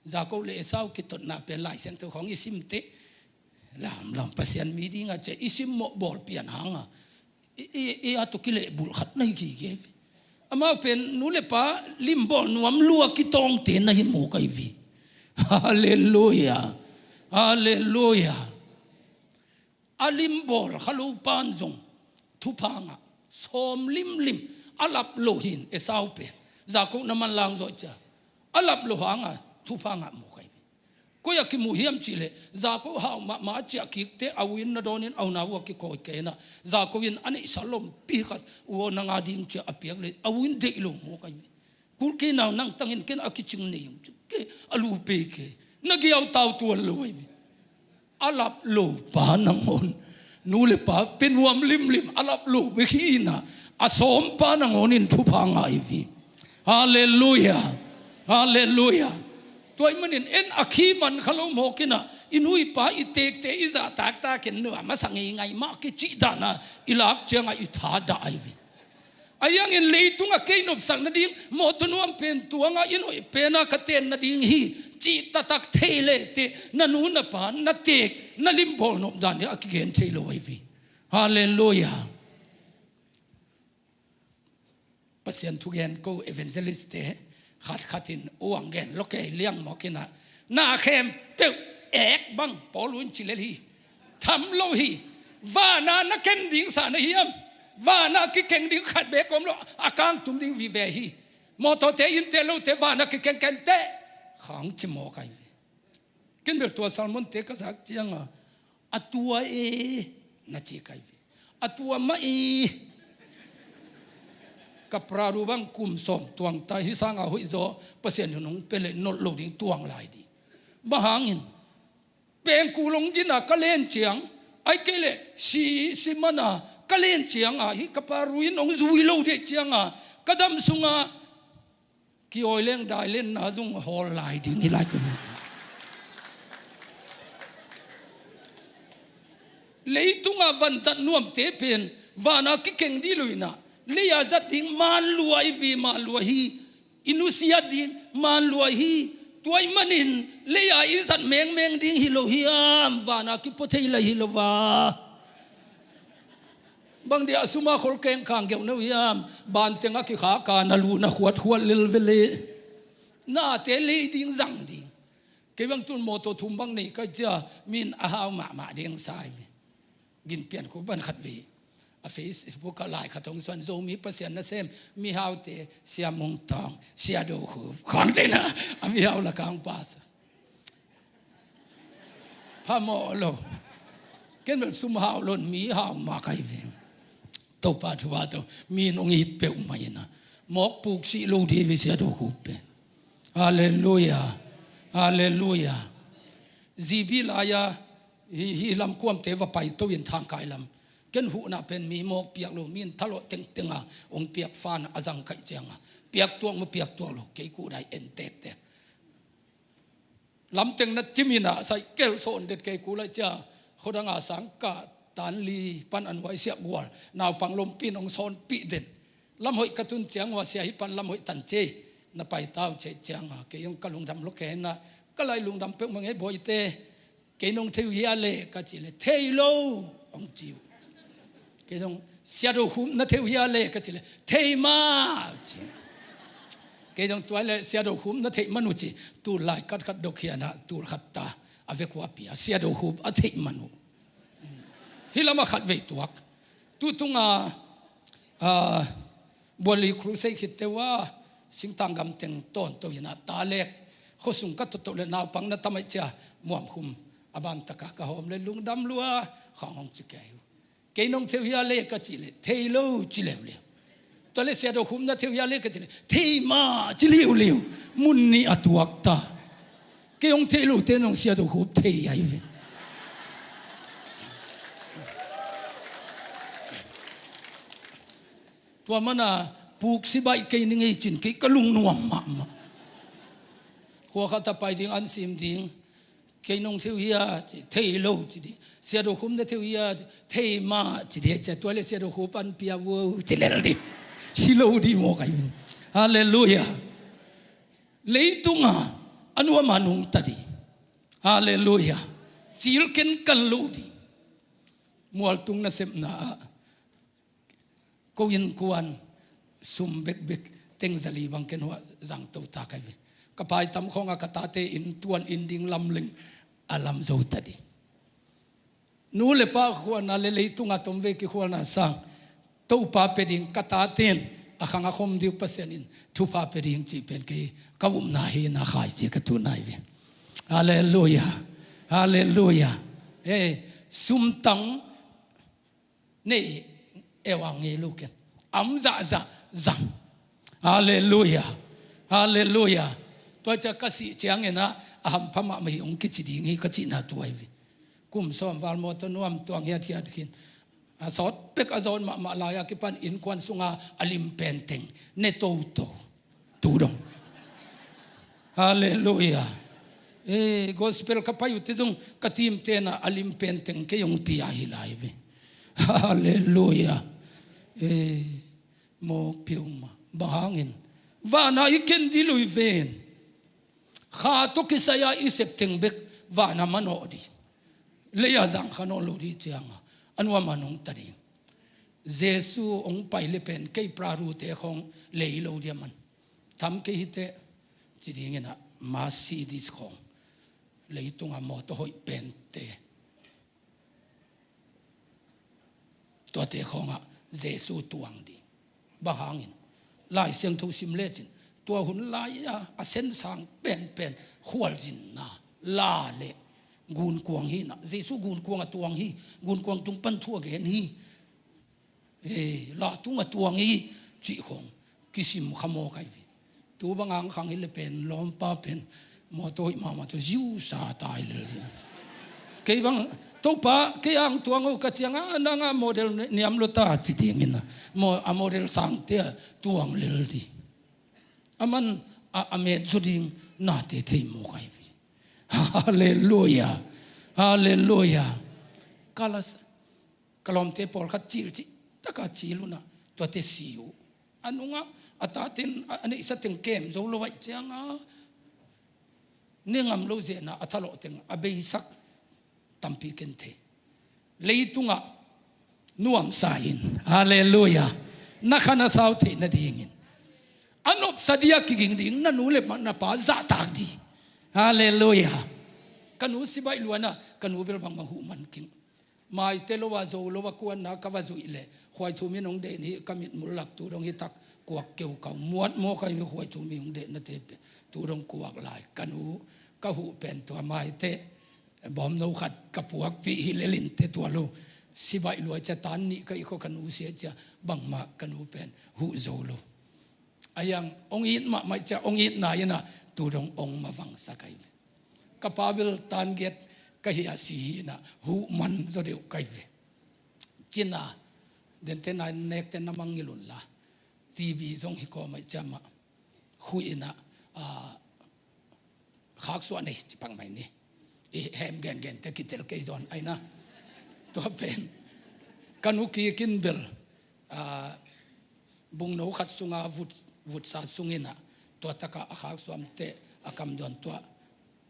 Jakob le Esau kitotna pen Lai Siangtho khawng i simte lamlam Pasian mi dinga cia i sim mawh bawl pian hanga i, i, i a tuk i lehbulh khat na hi gige ve. Amau pen nu le pa limbawl nuam lua kitawngte na hi mawk ahi ve. Halleluia. Halleluia. A limbawl kha lo pan zong thupha ngah sawm limlim a lap lo hin Esau pen Jakob na manlang zawh cia a lap lo hanga thupha ngah mawk ahi ve. Koi a kimu hiam cihleh Jakob hau mahmah a ciah kikte a u in na dawnin a unau a kikawi kei inah Jakob in a neihsa lompi khat u aw nanga ding ciah a piak le a u in deih lo mawk ahi ve. Kulki nau nang tangin ken a kicing nei ung ci ke a lu pei ke na giau tau tuan lo ahi ve. A lap lo pa nangawn nu le pa pe nuam limlim a lap lo bek hi inah a sawm pa nangawn in thupha ngah ahi ve. Halleluia. Halleluia. Tua ih manin en a khi man kha lo mawk inah i nu i pa i teekte i zahtaktakin nuam a sa ngeingai mah kicih dana i lak ciangah i thadah ahi ve. A hiangin leitungah kei nopsak nading mawtaw nuam pen tuangah in hoih pena ka ten nading hi cih taktak thei leteh na nu na pa na teek na limbawl nop dan hi a kigen thei lo ahi ve. Halleluia. Pasian thugen ko evangelist te khatkhat in uang gen lo kei liang mawk inah na khempeuh ek bang Paul un ci lel hi. Tham lo hi. Vana na ken ding sa na hiam? Vana kikeng ding khat bek om lo a kang tum ding vive hi. Mawtawte innte lote vana kikeng kente khang ci mawk ahi ve. Ken bel tua sermonte ka zak cianga a tua e na ci kai ve. A tua mah e. Ka praru bang kum sawm tuang ta hi sanga hoih zaw Pasian in hong pia le nolh lo ding tuang lai ding. Bang hangin pengkul hong gina ka len ciang ai kei le si si mana ka len cianga hi ka praru in hong zui lo deh cianga ka dam sunga kiawi leng dai lenna zong hawl lai ding hi lai ka mu. Leitunga vanzat nuamte pen vana kikeng dih lo inah leia zat ding man lua i vi man lua hi. I nusia ding man lua hi. Tua ih manin leia i zat mengmeng ding hi lo hiam? Vana kipua thei lai hi lo va. Bang dia a suma khol kengkhang geuh no hiam? Banteng a kikhaka na lu na khuatkhuat lel vele. Nate lei ding zang ding. Kei bang tun mawtaw thum bang nei ka cia min a hau mahmah ding sai mi. Gin pian khu ban khat vei a Facebook a lai khat hong suan Zomi Pasian nasem mihaute Sia Mung Tawng, Sia Do Khu khang cena a mihau la kang pasa. Phamawh lo. Ken bel sum hau lon mi hau mah kai ve. Topa thu ba to mi nong it peuh mai na mawk puk si lo di vi Sia Do Khu pen. Halleluia. Halleluia. Zibi laia hi, hi lam kuamte va pai to in thangkai lam. Ken huhna pen mi mawk piak lo min thalawh tengtenga ong piak fan a zang kaih cianga piak tuak mu piak tuak lo kei kudai en tektek. Lamteng na ciminah saikel sawn det kei kulaih cia khuadanga sangkah tanli pan an huaisiak gual naupang lompin hong sawnpih den. Lam hoih ka tun ciang huasia hi pan lam hoih tan cie na paitau cie cianga kei hong ka lungdam lo kei na ka lai lungdam peuhmah ngei bawite. Kei nong thei uh hia le ka ci le thei lo. hong ci uh. Kei zong, "Sia Do Khup na thei uh hia le?" ka cih leh, "Thei mah," ci. Kei zong, "Tua leh Sia Do Khup na theih man uh," ci. Tul lai khat khat dok hianah tul khat ta a vekua pia, Sia Do Khup a theih man uh. Hih lamah khat vei tuak. Tu tunga, a, Buali Crusade khit teuh a, singtang gam teng tawnto inah, ta lek khuasung ka tawtoh le naupang na tam aih cia, muamkhum a bantaka ka hawm le lungdam lua khang hong ci kei uh. Kei nong thei uh hia le ka cih leh, "Thei lo," ci leuleu. Tua leh, "Sia Do Khup na thei uh hia le?" ka cih leh, "Thei mah," ci leuleu. Mun nih a tuak ta. Kei hong thei lote nong Sia Do Khup thei ahi ve. Tua mana puk sibaih kei ni ngei cin kei ka lungnuam mahmah. Khua khat a pai ding, an sim ding. "Kei nong thei uh hia?" ci, "Thei lo," ci ding. "Sia Do Khup na thei uh hia?" ci, "Thei mah," ci ding. "Cia tua leh Sia Do Khup an pia vo," ci lel ding. Si lo ding maw kai. Halleluiah. Leitungah a nuam a nungta ding. Halleluiah. Cil kenkan lo ding. Mualtung nasepna ah ko innkuan sum bekbek teng zali bang ken huah zangto ta kai ve. Ka pai tam khawngah ka tate inn tuan inn ding lamleng a lam zo ta ding. Nu le pa khualna le leitungah tom ve kikhualna sang Topa pia ding, ka taten a khang a khom ding uh Pasian in thupha pia ding cih pen kei ka upna hi na, khaici ka tuhna hi ve. Halleluiah. Halleluiah. Eh, sumtang nei, eu a ngei lo ken. Am zahzah zang. Halleluiah. Halleluiah. Tua cia ka sih ciangin ah, a hampha mahmah hi hong kici ding hi ka cihna tua hi ve. Kum sawm val mawtaw nuam tuang hiathiat khin. A sawt pek a zawn mahmah lai-a kipan innkuan sunga a lim penteng ne toto. Tu dong. Halleluiah. Eh, gospel ka pai uh te zong ka team tena a lim penteng kei hong pia hi lai ve. Halleluiah. Eh, mawk peuhmah. Bang hangin? Vana i ken dih lo hi ven. Kha tawh kisai-a i sep teng bek vana manawh dih. Lei-a zang kha nawn lo dih cianga a nuam a nungta ding. Jesu hong pai le pen kei prarute khawng lei lo dih a man. Tham kei hi teh ci dingin ah Mercedes khawng, leitunga mawtaw hoih pente, tuate khawngah Jesu tuang dih. Bang hangin? Lai Siangtho sim lecin tua hun lai-a a sensang penpen khualzinna la le gunkuang hi na. Jesu gunkuang a tuang hi. Gunkuang tung pan thu a gen hi. Eh, la tung a tuang hi cih khawng kisim kha maw kai ve. Tu bang ang khang hi le pen lawmpa pen mawtaw hoih mahmah tawh ziusa tai lel ding. Kei bang, "Topa, kei ang tuang o," ka cianga, "Nanga model niam lo ta," ci dingin a, mo-, a model sangte a tuang lel ding. A man a, a met zaw ding nate thei maw kai ve. Halleluiah. Halleluiah. Kalas ka lawmte pawlkhat cil cih taka cil una, tuate si uh. A nungah a taten a, a neihsa teng kem zo lo aih cianga ne ngam lo zena a thalawh teng a beisak tampi ken thei. Leitungah nuamsa in, halleluiah, na kha na sau theih nadingin a nopsa dih a kiging ding na nu le na pa zahtak dih. Halleluiah. Ka nu sibaih luanah ka nu bel bangmah huh man king. Maite lo a, zo lo a kuanna ka va zuih leh khuaithu mi nong deih hi, ka mitmul lak tu dong hi tak kuak keukau muat maw kai ve, khuaithu mi hong deihnate pen tu dong kuak lai. Ka nu ka huh pen tua maite bawmno khat ka puakpih hi lelin te tua lo. Sibaih luai cia tan nih ka ih khaw ka nu sia cia bangmah ka nu pen huh zo lo. A hiang hong it mahmah cia hong itna inah tu dong hong mavangsa kai ve. Ka pa bel tan giat ka hi a si hi inah huh man zaw deuh kai ve. Cina dente nai nekte na mangngilh unla, T B zong hi kawm aih cia mah khuh inah, a, khaksuah nei ci pak mai ni. I hem gengen te kitel kei zawn aina. Tua pen ka nu kikin bel, a, bungno khat sunga vut, vutsa sung inah tua takah a khaksuamte a kamdawn tua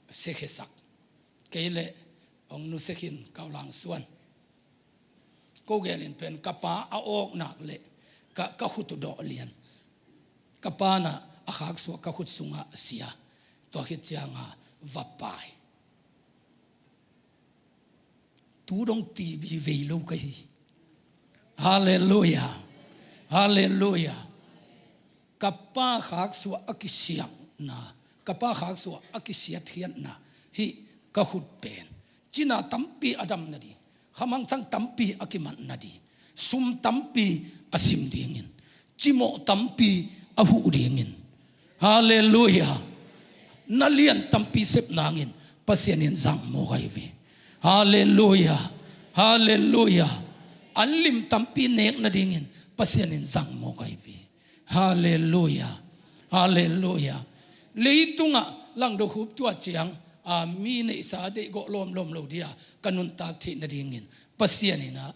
sekhesak. Kei le hong nusekhin kaulang suan. Ko gelin pen ka pa a awknak le ka, ka khut uh dawh lian. Ka pa na a khaksuah ka khut sungah a sia. Tua khit cianga va pai. Tu dong tibi vei lo ka hi. Halleluia. Halleluia. Ka pa khaksuah a kisiatna, ka pa khaksuah a kisiatkhiatna hih ka khut pen cina tampi a dam nading, khamangthang tampi a kimat nading, sum tampi a sim dingin, cimawh tampi a huh dingin. Halleluia. Na lian tampi sep nangin Pasian in zang mawk ahi ve. Halleluia. Halleluia. An lim tampi nek nadingin Pasian in zang mawk ahi ve. Halleluia. Halleluia. Leitungah langdo khup tua ciang, a, mi neihsa deihgawh lawmlawm lo dia ka nuntak theih nadingin Pasian in ah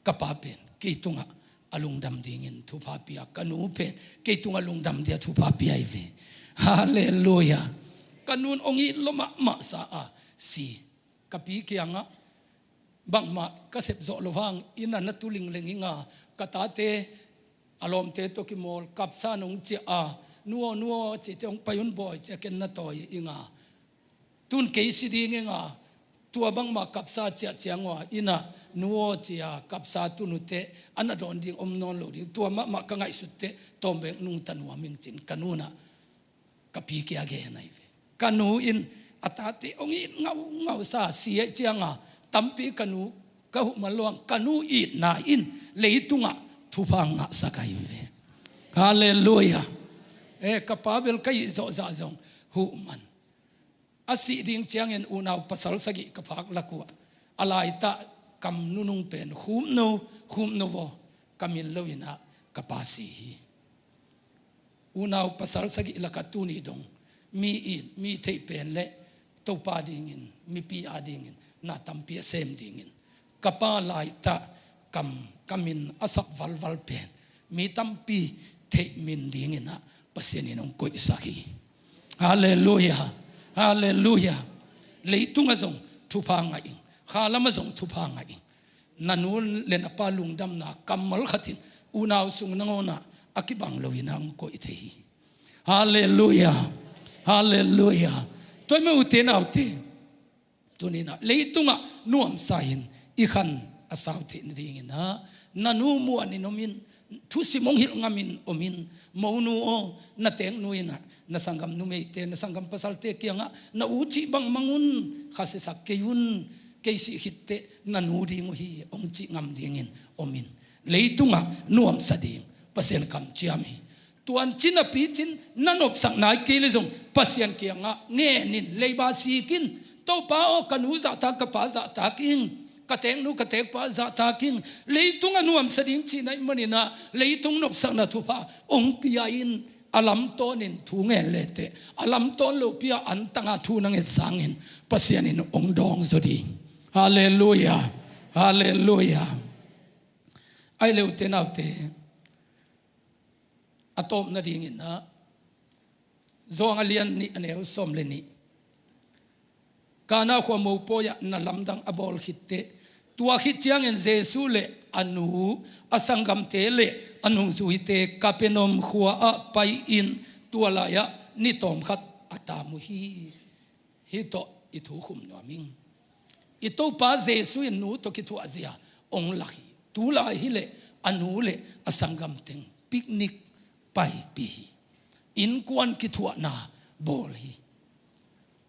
ka pa pen kei tungah a lungdam dingin thupha pia, ka nu pen kei tungah lungdam dia thupha pia ahi ve. Halleluia. Ka nun ong it lo mahmah sa a si. Ka pi kiangah bangmah ka sep zawh lo hang inn ah na tu lingleng inga, ka tate a lawmte tawh kimawl kapsa nong ciah a, nu aw, nu aw, cite hong pai un bawi, cia ken na tawi inga. Tun kei si ding inga, tua bangmah kapsa ciah ciang ua inn ah nu aw cia kapsa tun uh teh a na dawn ding om nawn lo ding, tua mahmah ka ngaihsut teh tawmbek nungta nuam ing cin ka nu in ah ka pi kiang gen ahi ve. Ka nu in a tate ong it ngaungau sa si ahih cianga tampi ka nu ka huh man lo hang ka nu itna in leitungah thupha ngahsak ahi ve. Halleluia. Eh, ka pa bel ka it zawh zah zong huh man. A sih ding ciangin unau pasal sagih ka phak lak uh ah a laitah kam nunung pen Khupno, Khupno vaw, ka min lo in ah ka pa si hi. Unau pasal sagih lakah tuni dong mi it, mi theih pen le Topa dingin, mipi adingin na tampi a sem dingin ka pa laitah kam, ka min a sak valval pen mi tampi theih min dingin ah Pasian in hong koihsak hi. Halleluia. Halleluia. Leitungah zong thupha ngah ing, khalamah zong thupha ngah ing. Na nu le na pa lungdamna kammal khat in unau sung nangawnah a kibang loin ah hong koih thei hi. Halleluia. Halleluia. Tua ahih manin ute naute, tuni in ah leitungah nuamsa in i khan a sau theih nadingin ah na nu muanin om in, thusim hong hilh ngamin om in, monu aw, na teeknu in ah na sanggam numeite, na sanggam pasalte kiangah na u cih bangmang un, kha siasak kei un, kei sih khit teh na nu ding uh hi hong cih ngam dingin om in. Leitungah nuamsa ding Pasian kamciam hi. Tuan cin a picin na nopsak nai kei le zong Pasian kiangah ngen in, leiba sik in, Topa aw, ka nu zahtak, ka pa zahtak ing, ka teeknu ka teekpa zahtak ing. Leitungah nuamsa ding cih na hih manin ah leitung nopsakna thupha hong pia in, a lamtawnin thu ngen leteh a lamtawn lopi a antanga thu na nget sangin Pasian in hong dawng zaw ding. Halleluia. Halleluia. Ahih leh ute naute, a tawp nadingin ah Johan a lian nih a neu sawm le nih. Kana khua mopawi ah na lamdang a bawl khit teh, tua khit ciangin Jesu le a nu, a sanggamte le a nungzuite Kapernaum khua ah pai-in tua lai-ah ni tawmkhat a tam uh hi. Hih tawh i thu khum nuam ing. I Topa Jesu in nu tawh kithuahzia hong lak hi. Tulai hi leh a nu le a sanggam teng picnic paipih hi. Innkuan kithuahna bawl hi.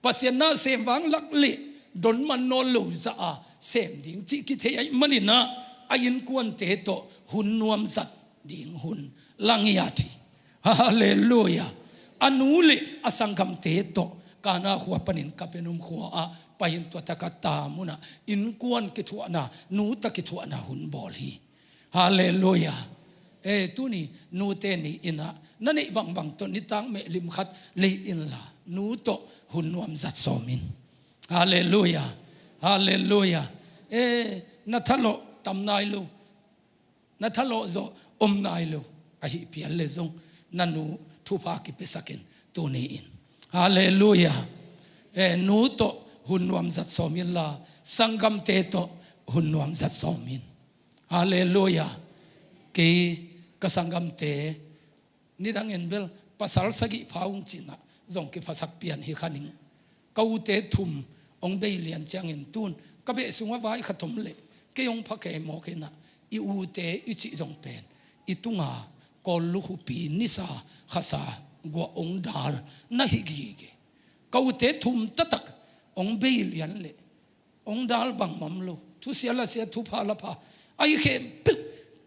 Pasian na sem vang lak le don man nawn lo zah a sem ding cih kithei ahih manin ah a innkuante tawh hun nuamzat ding hun la ngiat hi. Halleluia. A nu le a sanggamte tawh Kana khua panin Kapernaum khua ah pai-in tua taka tam un ah innkuan kithuahna, nu ta kithuahna hun bawl hi. Halleluia. Eh, tuni nute ni in ah na neih bangbang tawh nitak mehlim khat lei inla nu tawh hun nuamzat sawm in. Halleluia. Halleluia. Eh, na thalawh tam nai lo, na thalawh zawh om nai lo ahih phial le zong na nu thupha kipiasak in tuni in. Halleluia. Eh, nu tawh hun nuamzat sawm inla sanggamte tawh hun nuamzat sawm in. Halleluia. Kei ka sanggamte nidangin bel pasal sagih pha ung cinah zong kiphasak pian hi kha ning. Ka ute thum hong bei lian ciangin tun ka beh sungah vai khat om leh kei hong pha kei mawk inah i ute i cih zong pen i tunga Kawl lukhupi nisa khasa guah hong dal na hi gige. Ka ute thum taktak hong bei lian leh hong dal bangmah om lo. Thusia lasia, thupha lapha ahi khempeuh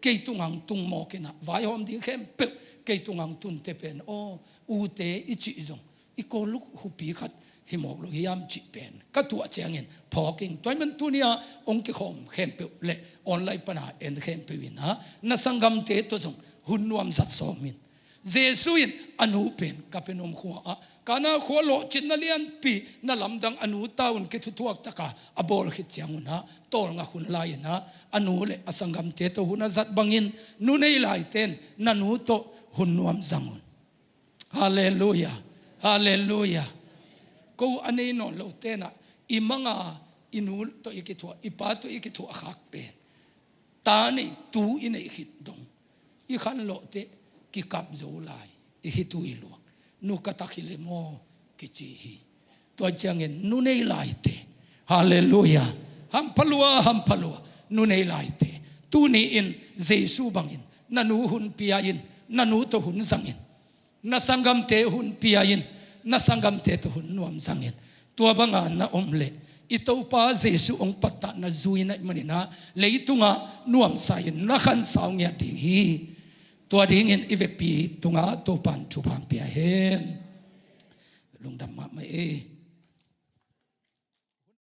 kei tungah hong tung mawk inah vaihawm ding khempeuh kei tungah hong tunte pen aw ute i cih zong i Kawl lukhupi khat hi mawk lo hiam cih pen ka tuah ciangin phawk ing. Tua ahih man tuni-ah hong kikhawm khempeuh le online pana en khempeuh inah na sanggamte tawh zong hun nuam zat sawm in. Jesu in a nu pen Kapernaum khua-ah Kana khua lawhcinna lianpi na lamdang a nu ta un kithutuak taka a bawl khit ciang unah tawlngak hun lai inah a nu le a sanggamte tawh hun a zat bangin nu nei laite in na nu tawh hun nuam zang un. Halleluia. Halleluia. Ko a nei nawn lo tenah i manga i nu tawh i kithuah, i pa tawh i kithuah khak pen ta nei tu i neih khit dong i khanlawhte kikap zo lai i hi tu i luak. Nu ka tak hi le maw kici hi. Tua ciangin nu nei laite, halleluia, hampha lua, hampha lua. Nu nei laite tuni-in Jesu bangin na nu hun pia in, na nu tawh hun zangin, na sanggamte hun pia in, na sanggamte tawh hun nuam zangin. Tua banga na om leh i Topa Jesu hong pattah na zui na hih maninah leitungah nuamsa in na khansa uh ngiat ding hi. Tua dingin i vekpi tungah Topan thupha hong pia hen. Lungdam mahmah ei.